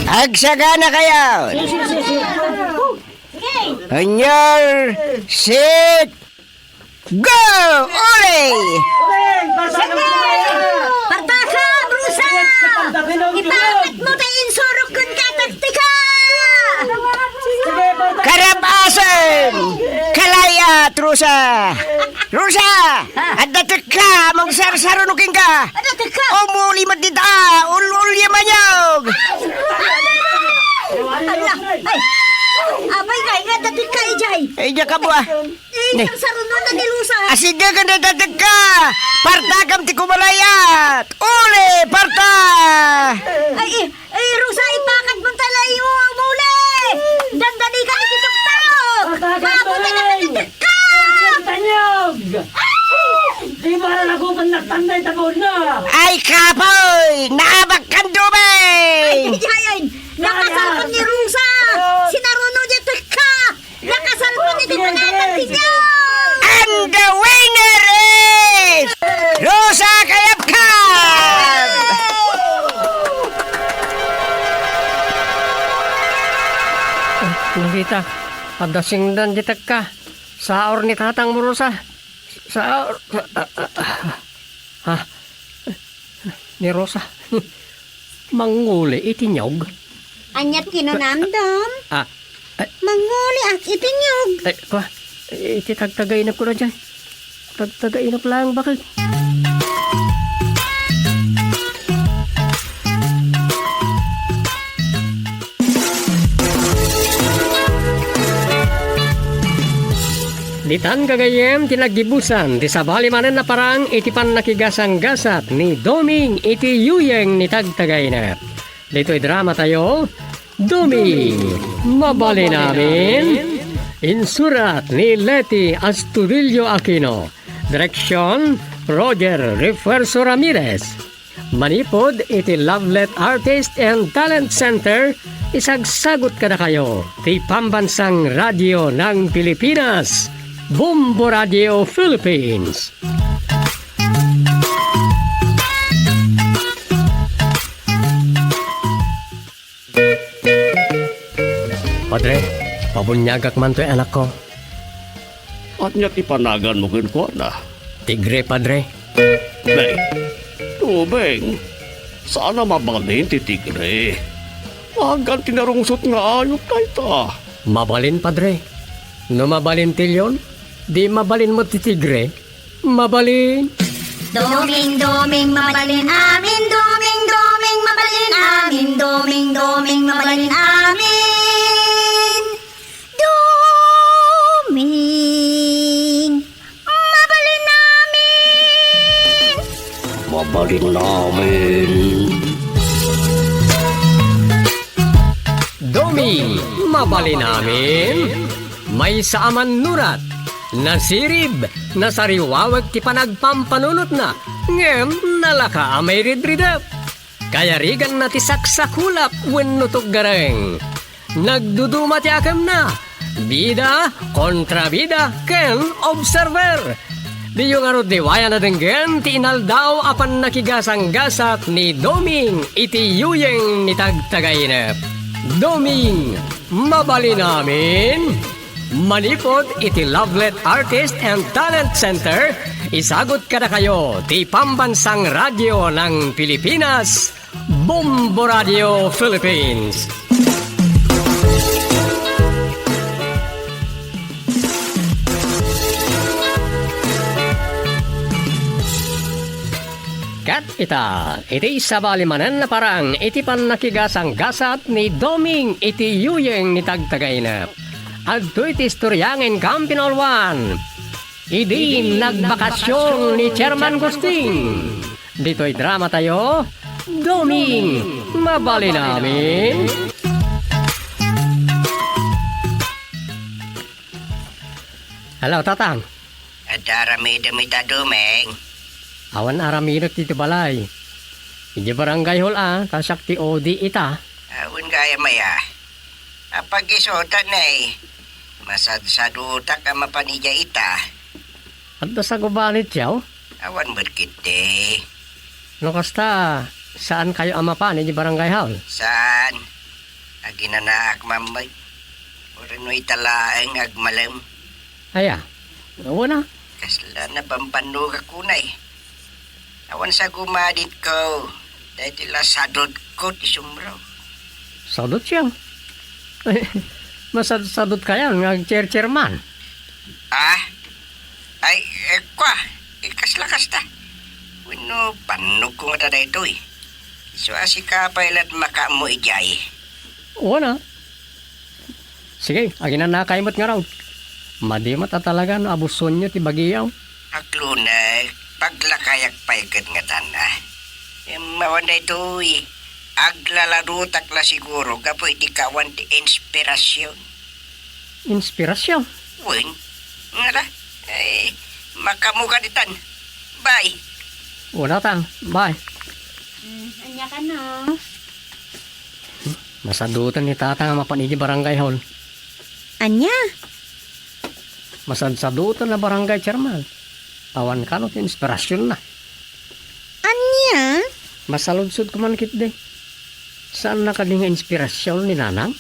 Agsagana kayo! On your seat! Go! Ole! Partakam, Rosa! Ipawat mo tay insurok kun kataktika! Rosa! Rosa! Ah. Adda tekka! Mangsarsaruno kenka! Adda tekka! Umuli met dita! Ul-, ul-, ya maniog! Ala! Ay! Apay nga, nga adda tekka, ijay! Ay, diak a bua. Eh, ne. Sarsaruno na ni Rosa. Asige ka na dadag ka! Partakam ti kumalayat! Uli, parta! Ay, eh, eh, Rosa, ipakat mo talaga yung muli! Dandani ka ni Kituktok! Mapunta na ka ni Tekka! Tanyog! Di ba na ako pag nagtanda yung tabon na? Ay, kapoy! Naabak kang dubay! Ay, ay, ay, ay! Nakasalpon ni Rosa! Sinaruno niya Tekka! Nakasalpon iti pananam ti Dios! And the winner is Rosa Kayapkan! Narita, adda singdan diay tekka. Saor ni tatang mo, Rosa. Saor. Ha? Ni Rosa. Manguli iti niyog? Aniat kinunam, Dom? Ah, eh. Manguliak iti niyog. Eh, kwa, iti tagtagainep ko na dyan. Tagtagainep lang, bakit? Ditan gagayyem ti naggibusan ti sabali manen a parang iti pannakigasanggasat ni Doming iti yuyeng ni tagtagainep. Ditoy dramatayo, Doming, Mabalin Amin. Insurat ni Leti Astudillo Aquino. Direksyon, Roger Refuerzo Ramirez. Manipud iti Lovelet Artist and Talent Center, isagsagut kadakayo ti Pambansang Radio ng Pilipinas, Bombo Radio Philippines. Padre, pabuniagak man toy anakko. Ania ti panaganmo kenkuana? Tigre, Padre. Nay, Doming, saan a mabalin ti tigre. Agan ti narungsot nga ayup dayta. Mabalin, Padre. No mabalin ti leon, di mabalin met ti tigre. Mabalin. Doming, Doming, mabalin amin. Doming, Doming, mabalin amin. Doming, Doming, mabalin amin. Doming, mabalin amin. Mabalin amin. Doming, mabalin amin. Maysa a mannurat, nasirib, nasariwawek ti panagpampanunotna, ngem nalaka a mairidridep. Kayariganna ti saksakulap wenno tuggareng. Nagduduma ti akemna, bida, kontrabida, ken observer. Diyo ngarud liwayan a denggen ti inaldaw a pannakigasanggasat ni Doming iti yuyeng ni tagtagainep. Doming, mabalin amin. Manipud iti Lovelet Artist and Talent Center, isagut kadakayo ti Pambansang Radio ng Pilipinas, Bombo Radio Philippines. Ket ita, iti sabali manen a parang iti pannakigasanggasat ni Doming iti yuyeng ni tagtagainep. Adtoy ti istorya nga inkampinawalwan. Idi nagbakasyon ni Chairman Gusting. Ditoy dramatayo, Doming, mabalin amin. Hello, Tatang. Adda aramidem ita, Doming? Awan aramidek ditoy balay. Idiay barangay hall a, ta siak ti O D ita. Awan gayam aya. Apag-isutan, eh. Masadsadutak a mapan idiay ita. Adda sagubanit, yaw? Awan met ketdi. No kasta, saankayo a mapan idiay barangay hall? Saan? Aginanaak man met. Wenno ita laeng agmalem. Aya, awan a. Kasla nabambannogak unay. Awan sagubanitko, daytoy la sadutko ti sumro. Sadut siya? Masadsadut kayan nga agchercherman. Ah? Eh, eh, kwa, eh, kasla kasta. Wenno, bannogko ngata daytoy. Isu a sika pay la't makaammo idiay. Wen a. Sige, aginanakay met ngarud. Madi met a talaga no abusuenyo ti bagiyo. Aklona, paglakayak pay ket ngatan a. Em, awan daytoy. Aglaladutak la siguro gapu iti kaawan ti inspirasyon. Inspirasyon? Wen. Ngala? Ay, makaammoka ditan. Bye. Wala ta. Bye. Hmm, ania kano? Masadutan ni Tatang a mapan idiay barangay hall. Ania? Masadsadutan a barangay chairman. Awan kano ti inspirasyon na. Ania? Masaludsod ko man ketdi. Saan na kadi nga inspirasyon ni Nanang?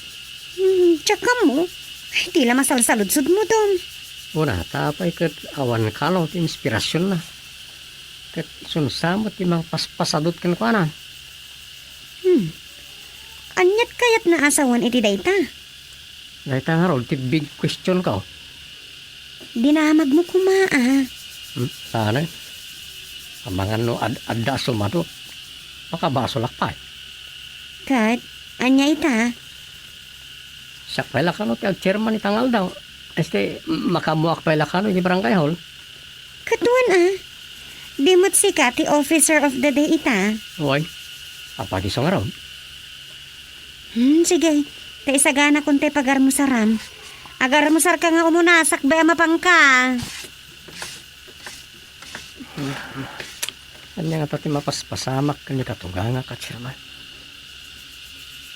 Hmm, diak ammo. Ay, ti la masalsaludsodmo, Dom. Una, ta apay ket awan kano ti inspirasyon na. Ket sunsa met ti mangpaspasadut kenkuana. Hmm. Aniat kayat nga asawen iti dayta? Dayta ngarud ti big question ko. Dinamagmo koma a. Hmm, saan? Amangan no ad-, adda a sumadut. Makabasolak pay. Ket, ania ita? Siak pay la kano ti agchairman ita nga aldaw. Este, makaammoak pay la kano iti barangay hall. Ket wen a, di met sika ti officer of the day ita? Wen, apay isu ngarud? Hmm, sige. Ta isaganakon tay pagarmusaram. Agarmusarka nga umuna, sakbay a mapanka. Ania ngata ti mapaspasamak ken ni katugangak a chairman?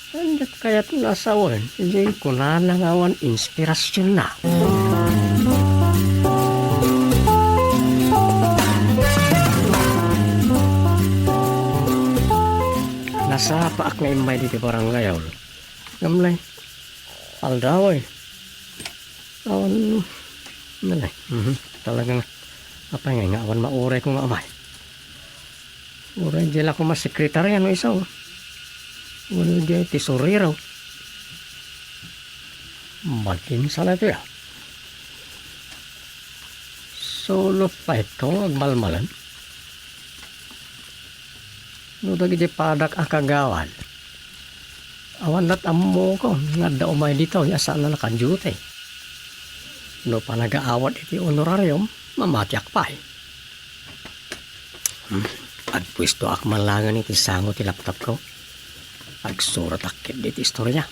Ania kayat nga asawen, idiay kunana nga awan inspirasyon na? Nasapaak nga immay ditoy barangay hall. Ngem lay, aldaw, ay. Awan, nalay. Mhm. Talaga nga. Apay nga, nga awan maurayko nga amay. Uray di la koma sekretarya no isu. Wenno di tesorero. Madin sa la ito ya. Solo pa ito, agmalmalan. No dagiti padak a kagawad, awan lat ammoko nga adda umay ditoy a saan a naka-duty. No panagaawat iti honorarium, mamatiak pay. Hmm, agpuestoak man laengen iti sango ti laptopko. Agsuratak ketdi iti istorya.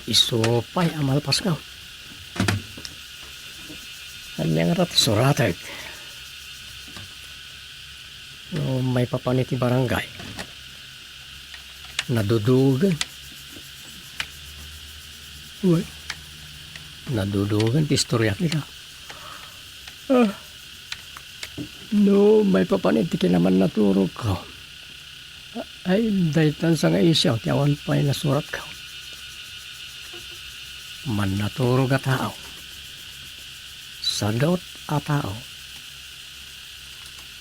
Isu pay a malpasko. Ania ngata ti suratek? No maipapan iti barangay, nadudugen. Uy, nadudugen ti istoryak ita. Ah, no maipapan iti kinamannaturogko, ay, daytan sa nga isyu ti awan pay nasuratko. Mannaturog a tao. Sadut a tao.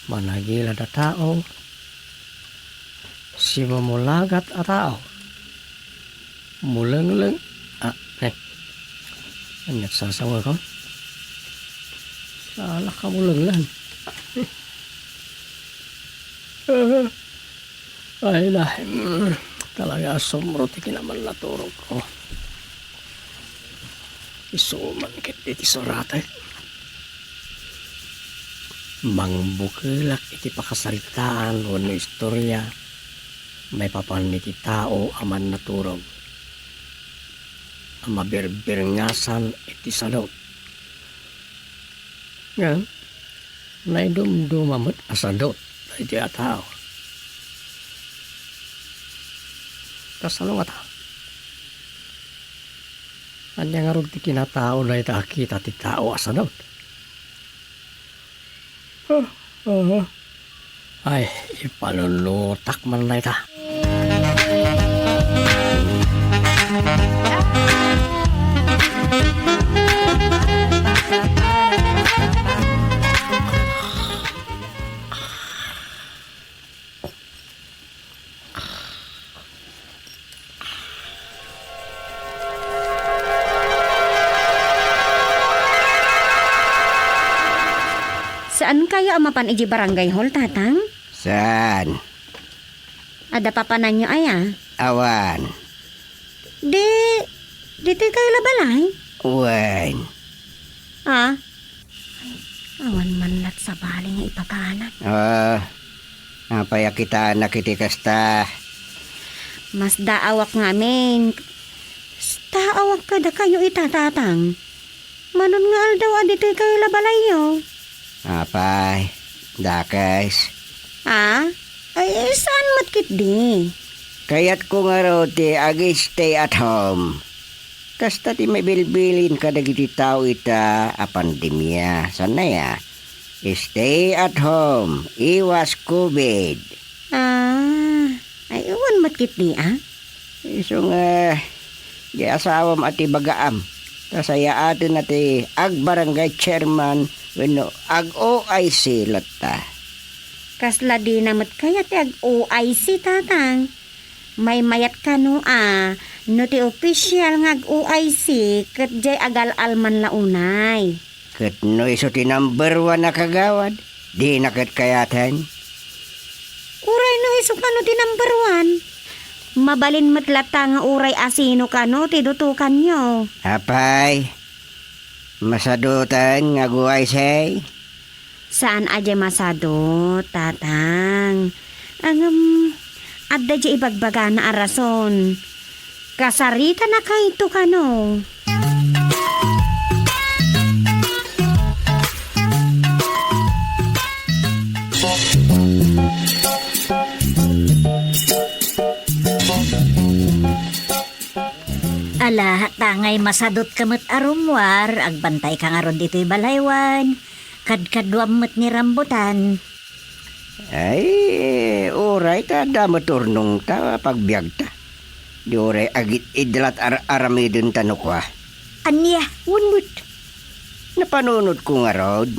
Managilad a tao. Simumulagat a tao. Mulengleng. Ah, eh. Aniat sasawagko? Sala ka mulengleng. Ay, na, mm, talaga asombro ti kinamannaturogko. Isu man ketdi ti suratek. Mangbukelak iti pakasaritaan wenno istorya maipapan iti tao a mannaturog a mabirbirngasan iti sadut. Ngem, naidumduma met a sadut daytoy a tao. Kasano ngata? Ania ngarud ti kinatao dayta a kita ti tao a sadut? Ah, ah. Ay, ipalulutak man dayta. Kayo a mapan idiay barangay hall, Tatang? Saan? Adda papananyo aya? Awan. Di, ditoy kayo la balay? Wen. Ah? Ay, awan man lat sabali nga ipakanan. Ah, apay a kitanak iti kasta? Masdaawak ngamin. Sdaawak kadakayo ita, Tatang. Manon nga aldaw a ditoy kayo la balayyo? Apay, dakes. Ah? Ay, saan met ketdi? Kayatko ngarud ti ag-stay at home. Kasta ti mabilbilin kadagiti tao ita a pandemia. Saan aya? Stay at home. Iwas covid. Ah, ay, awan met ketdi, ah? Isu nga, di asawam a ti bagaam. Ta sayaatenna ti agbarangay chairman wenno ag-O I C latta. Kasla dina met kayat ti ag-O I C, Tatang. Maymayat kano a, no ti opisyal nga ag-O I C ket diay agal-alman la unay. Ket no isu ti number one a kagawad, dina ket kayaten. Uray no isu kano ti number one, mabalin met latta nga uray asino kano ti dutokanyo. Apay, masadutan nga aguaysay? Saan a diay masadut, Tatang. Ngem, adda diay ibagbagana a rason. Kasaritanakayto kano. Ala, tangay masadutka met a rummuar, agbantayka ngarud ditoy balay wen. Kadkaduam met ni rambutan. Ay, uray ta adda met urnongta a pagbiagta. Di uray agid-idlat ar-aramidenta no kua. Ania? Wen met. Napanunotko ngarud.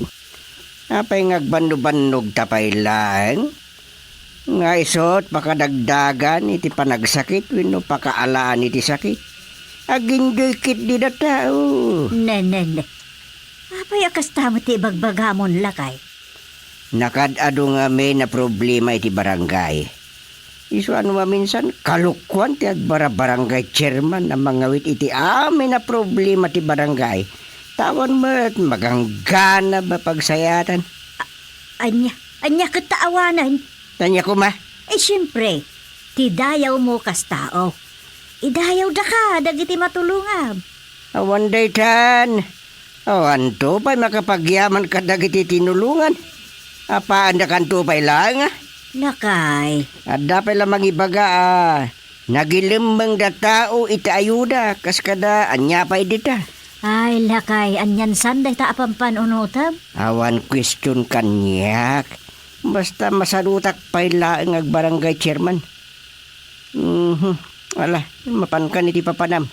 Apay nga agbannobannogta pay laeng? Nga isut pakadagdagan iti panagsakit wenno pakaalaan iti sakit. Aginjoy ketdi data, o. Ne, ne, ne. Apay a kasta met ti ibagbagamon, lakay? Nakaad-adu ngamin a problema iti barangay. Isu a no maminsan, kalokuan ti agbarabarangay chairman a mangawit iti amin a problema ti barangay. Ta awan met maganggana a pagsayaatan. A-, ania? Ania ket ta awanen? Ania koma? Eh, siempre, ti dayawmo kas tao. Idayawdaka dagiti matulongam. Awan daytan. Awanto pay makapagyaman kadagiti tinulongan. Apaandakanto pay laeng, a? Lakay. Adda pay la mangibaga a nagilemmengda tao iti ayuda, kas kada ania pay dita. Ay, lakay, anian san dayta a pampan-unotem? Awan question kaniak. Basta masadutak pay laeng agbarangay chairman. Mhm. Ala, mapankan iti papanam.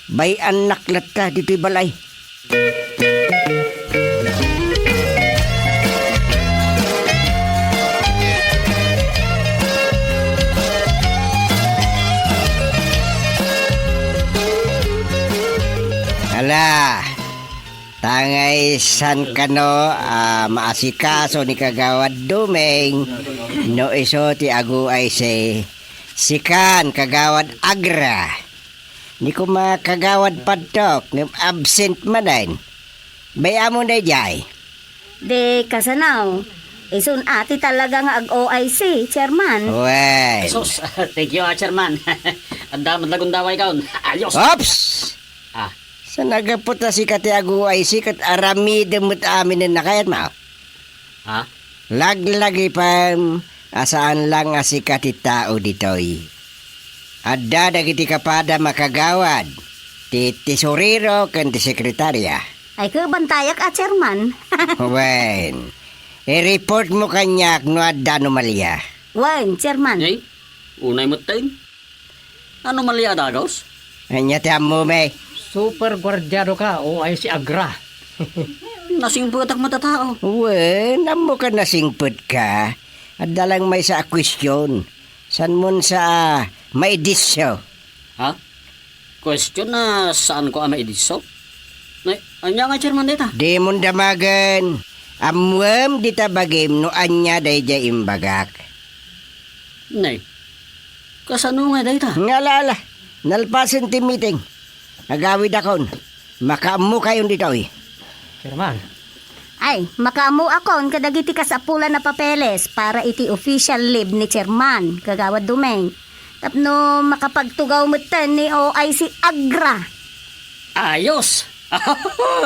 Bay-annak latta ditoy balay. Ala, tangay san kano a maasikaso ni Kagawad Dumeng no isu ti aguay si Sikan, Kagawad Agra. Ni koma Kagawad Padtok, ngem absent manen. Bay-amon daydiay? Di kasano. Isun a ti talaga nga ag-O I C, Chairman. Wen. Sus, thank you, ah, Chairman. Adda met la gundaway kaon. Ayos. Ops! Ah. Sa nagapot a sika ti ag-O I C, ket aramidem met aminen a kayatmo. Ha? Laglagipem a saan lang a sika ti tao ditoy. Adda dagiti kapadam a kagawad, ti tesorero ken ti sekretaria. Ay, kabantayak a, Chairman. Wen, i-report mo kaniak no adda anomalia. Wen, Chairman. Ay, unay met tayo. Anomalia a dagus? Ania ti ammom? Super guardiado ka, O I C Agra. Nasingpetak met a tao. Wen, ammok a nasingpetka. Adda lang maysa a question. Saan mon sa a maidisyo? Ha? Question a saanko a maidisyo? Nay, ania nga, Chairman, dayta? Dimon damagen. Ammoem dita bagim no ania daydiay imbagak. Nay, kasano nga dayta? Nga ala, ala, nalpasen ti meeting. Agawidakon. Makaammokayon ditoy. Chairman. Ay, makaammoakon kadagiti kasapulan a papeles para iti official leave ni Chairman, Kagawad Dumeng. Tapno makapagtugaw metten ni O I C Agra. Ayos!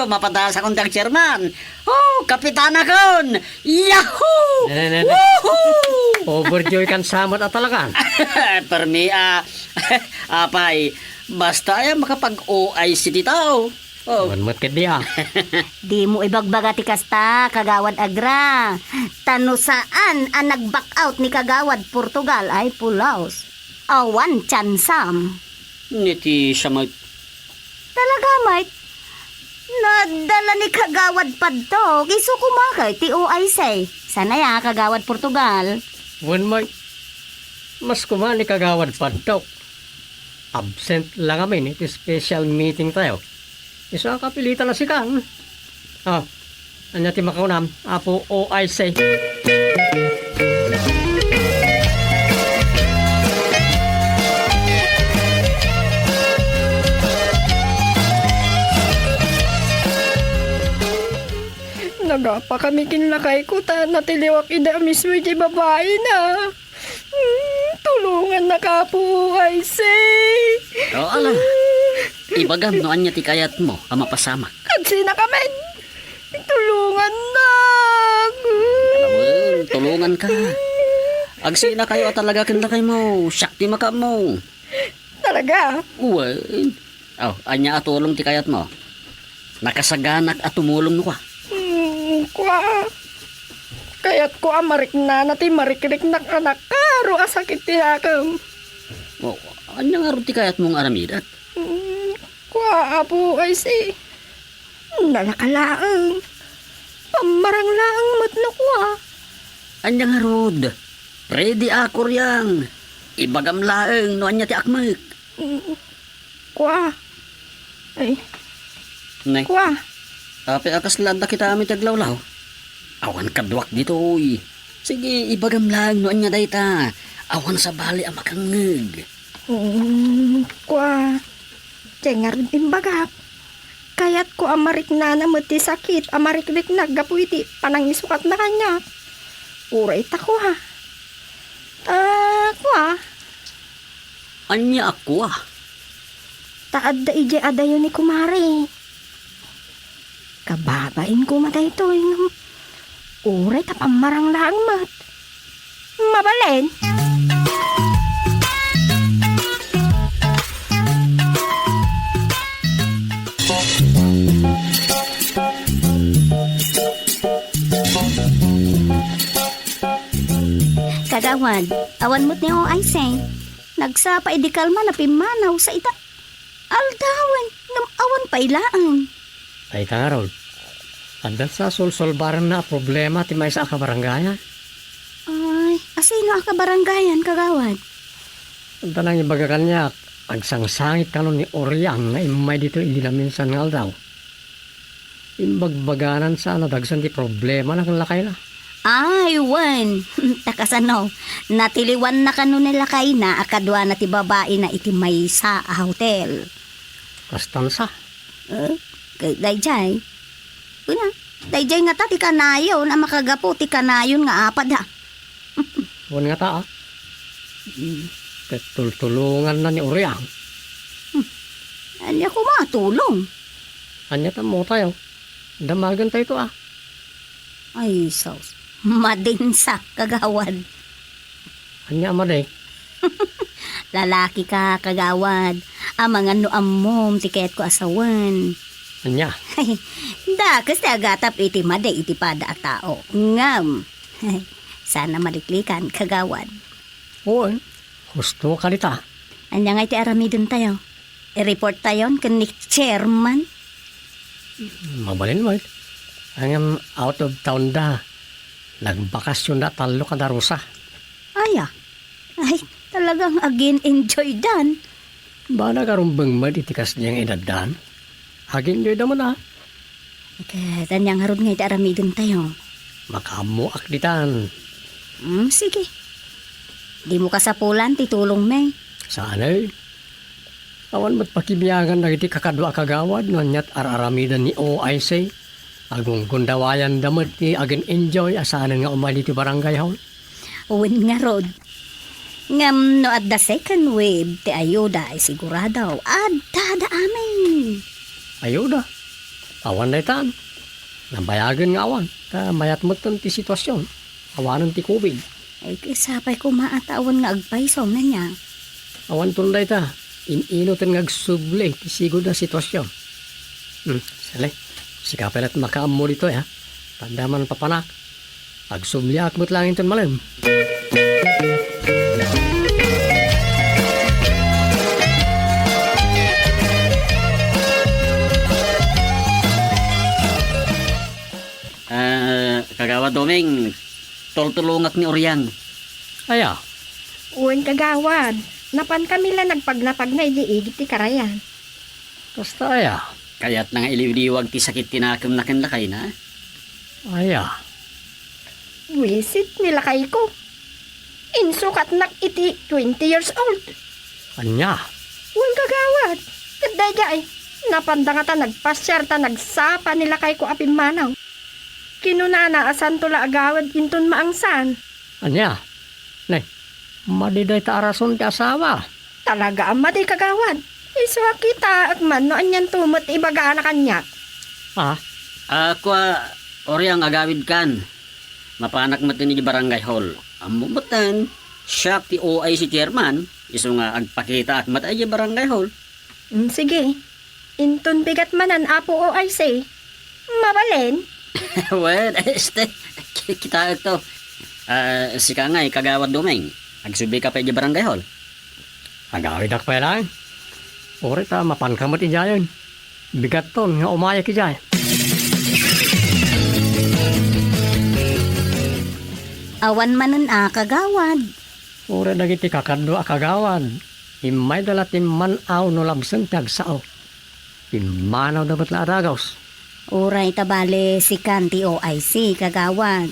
Mapadasakon ti ag-chairman. Oh, kapitanakon! Yahoo! Ne, ne, ne, ne. Woohoo! Overjoy kan samat a talagan. Permi a. Apay, basta ay makapag-O I C ti tao. Oh. Wen met ketdi a. Dimo ibagbaga ti kasta, Kagawad Agra. Ta no saan a nag-back out ni Kagawad Portugal ay pulaos. Awan tiyansam. Ni ti siya met. Talaga met. Nadala ni Kagawad Padtok, isu koma ket ti O I C. Saan aya, Kagawad Portugal? Wen met. Mas koma ni Kagawad Padtok. Absent la ngamin iti special meeting tayo. Isu a kapilitan a sikan. Ah, ania ti makunam, Apo O I C? Nagapa kami ken lakayko ta natiliwak ida a mismo iti babaina. Hmm, tulongannaka, Apo O I C. O, ala. Ibagam no ania ti kayatmo a mapasamak. Agsinakamin. Tulongannak. Ala wen, tulonganka. Agsinakayo a talaga ken lakaymo. Siak ti makaammo. Talaga? Wen. O, ania a tulong ti kayatmo? Nakasaganak a tumulong no kua. Hmm, kua. Kayatko a mariknana ti marikriknak a nakaro a sakit ti nakem. O, ania ngarud ti kayatmo nga aramiden? Hmm, kua, Apo O I C. Nalaka laeng. Pammarang laeng met no kua. Ania ngarud? Ready a kuriang. Ibagam laeng no ania ti akmek. Mm, kua. Ay. Nay. Kua. Apay a kasla adda kita amin ti aglawlaw? Awan kaduak ditoy. Sige, ibagam laeng no ania dayta. Awan sabali a makangngeg. Mm, kua. Diay ngarud imbagak. Kayatko a mariknana met ti sakit a marikriknak gapu iti panangisukatna kaniak. Uray ta kua. Ta kua. Ania a kua? Ta adda idiay adayo ni kumare. Kababain koma daytoy ngem uray ta pammarang laeng met. Mabalin? Kagawad, awan met ni O I C. Nagsapa idi kalman a pimmanaw sa ita. Aldawen, ngem awan pay laeng. Dayta ngarud, adda sa sulsulbaranna a problema ti maysa a kabarangayan. Ay, asino a kabarangayan, Kagawad? Adda nangibaga kaniak, agsangsangit kano ni Oriang nga immay ditoy idi naminsan nga aldaw. Imbagbaganan sa a nadagsan ti problemana ken lakayna. Ay, wen. Ta kasano, natiliwanna kano ni lakayna a kaduana ti babaina iti maysa a hotel. Kastan sa. Eh, ket daydiay. Kuna, daydiay ngata ti kanayon a makagapu ti kanayon nga apad, ha? Wen ngata, a. Mm. Ket tultulonganna ni Oriang. Hmm. Ania koma a tulong? Ania tammo tayo? Damagentayo, a. Ay, sus. Madin sa, Kagawad. Ania a madi? Lalakika, Kagawad. Amangan no ammom ti kayatko a sawen. Ania? Dakes ti agatap iti madi iti pada a tao. Ngem, saan a maliklikan, Kagawad. Wen, husto ka dita. Ania ngay ti aramidentayo? I-report tayon ken ni chairman? Mabalin met. Ngem out of town da. Nagbakasyon da tallo kadarusa. Aya. Ay, talagang agin-enjoy dan. Bana karumbeng met iti kasdiay nga edaddan. Agin-enjoy da met, a. Ket ania ngarud ngay ti aramidentayo? Makaammoak ditan. Hmm, sige. Dimo kasapulan ti tulongmi. Saan, eh? Awan met pakibiangan dagiti kakadua a kagawad no aniat ar-aramiden ni O I C. Agunggundawayanda met ti agin-enjoy a saanen nga umay ditoy barangay hall. Wen ngarud. Ngem no adda second wave ti ayuda, ay sigurado, adda da amin. Ayuda? Awan daytan. Nabayagen nga awan. Ta mayat metten ti situasion. Awanen ti covid. Ay, kaysa pay koma a tawen nga agpayso, ania? Awanton dayta. In-inoten nga agsubli ti sigud a situasion. Hmm, sali. Sika pay la't makaammo ditoy, ha? Tanda man papanak. Agsubliak met laeng inton malem. Ah, Kagawad Doming, tultulongak ni Oriang. Aya? Wen, Kagawad. Napankami la nagpagnapagna idiay igid ti karayan. Kasta aya? Kayatna nga iliwliwag ti sakit ti nakemna ken lakayna. Aya? Buisit ni lakayko. Insukatnak iti twenty years old. Ania? Wen, Kagawad. Ket daydiay, napanda ngata nagpasiar ta nagsapa ni lakayko a pimmanaw. Kinunana a santo la a gawid inton maangsan. Ania? Ne, madi dayta a rason ti asawa. Talaga a madi, Kagawad. Isu a kitaek man no anianto met ti ibagana kaniak. Ah? Ah, kua, Oriang, agawidkan. Mapanak met idiay barangay hall. Ammo metten, siak ti O I C chairman, isu nga agpakitaak met idiay barangay hall. Mm, sige. Inton bigat manen, Apo O I C. Mabalin? Wen, este, ki-, kitaek to. Ah, sika ngay, Kagawad Doming. Agsubli ka pay idiay barangay hall. Agawidak pay laeng. Uray ta mapanka met idiayen. Bigatton nga umayak idiay. Awan manen a kagawad. Uray dagiti kakadua a kagawad, immayda la timman-aw no labsen ti agsao. Pimmanawda met la a dagus. Uray ta bale sikan ti O I C, kagawad.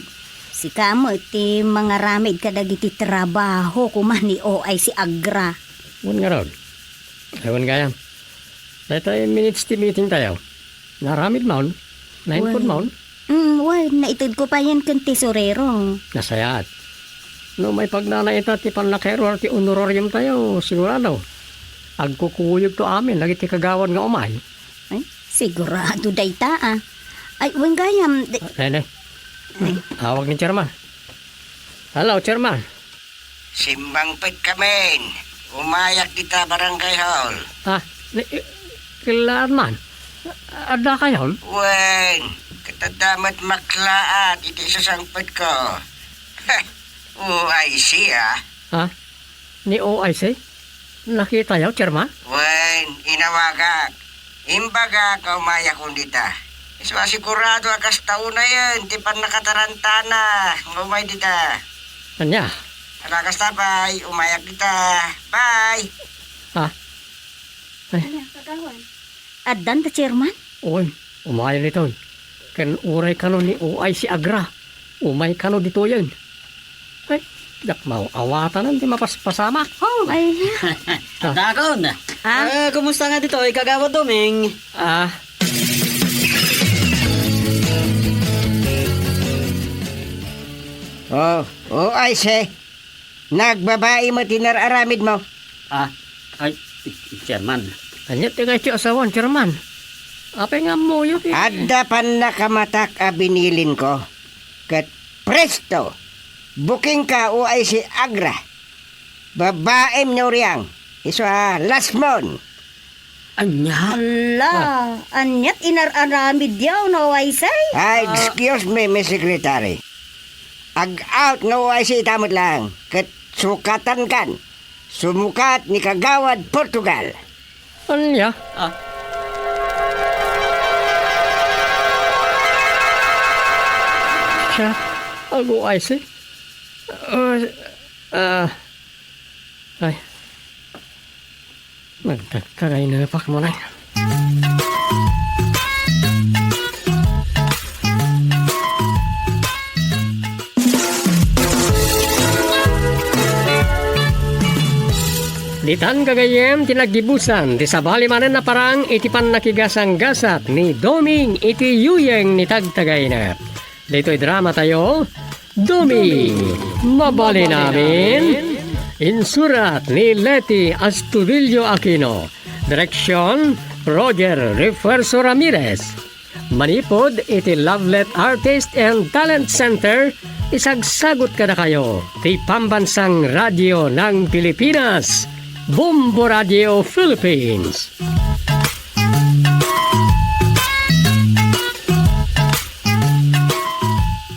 Sika met ti mangaramid kadagiti trabaho koma ni O I C Agra. Wen ngarud, awan gayam. Daytoy minutes ti meeting tayo. Naramid maon? Naimpod maon? Mm, wen, naitedko payen ken tesorero. Nasayaat. No maipagnana ita ti pannakairuar ti honorarium tayo, sigurado. Agkukuyogto amin dagiti kagawad nga umay. Ay, sigurado dayta, ah. Ay, wen gayam, di- Ah, nene. Ay. Awag ni Chairman. Hello, Chairman. Simmangpet kamin. Umayak dita barangay hall. Ah, ni, eh, kilaat man. Adda kayon? Wen, ket adda met maklaat iti isusangpetko. O I C, ah. Ha? Ni O I C? Nakitayo, Chairman? Wen, inawagak. Imbagak nga umayakon dita. Isu a sigurado a kasta unayen ti pannakatarantana nga umay dita. Ania? Ala, kasta pay, umayak dita. Bye! Ah. Ay. Ania, kagawad? Addan ta, Chairman? Oy, umayen ditoy. Ken uray kano ni O I C Agra, umay kano ditoyen. Ay, diak maaw-awatanen ti mapaspasamak. Oh. Ay. Adakon. Ah? Eh, kumusta nga ditoy, Kagawad Doming? Ah. Oh, O I C. Nagbabai met ti nar-aramidmo. Ah, ay, Chairman. Ania ti kayatyo a sawen, Chairman? Apay nga ammoyo ti Adda pannakamatak a binilinko. Ket presto, bookingka, O I C Agra. Babaem ni Oriang. Isu a lasmon. Ania? Ala, aniat inar-aramidyo no O I C? Ah, excuse me, Miss Secretary. Ag-out nga O I C ita met laeng, ket sukatankan. Sumukat ni Kagawad Portugal. Ania? Ah. Siya, ag-O I C? Ah, ah, ay. Nagkakagay na pa kamo na. Itan gagayyem ti naggibusan ti sabali manen a parang iti pannakigasanggasat ni Doming iti yuyeng ni Tagtagayna. Ditoy drama tayo, Doming, mabalin amin. Insurat ni Leti Astudillo Aquino. Direksyon, Roger Refuerzo Ramirez. Manipud iti Lovelet Artist and Talent Center, isagsagut kadakayo ti Pambansang Radyo ng Pilipinas, Bombo Radio Philippines.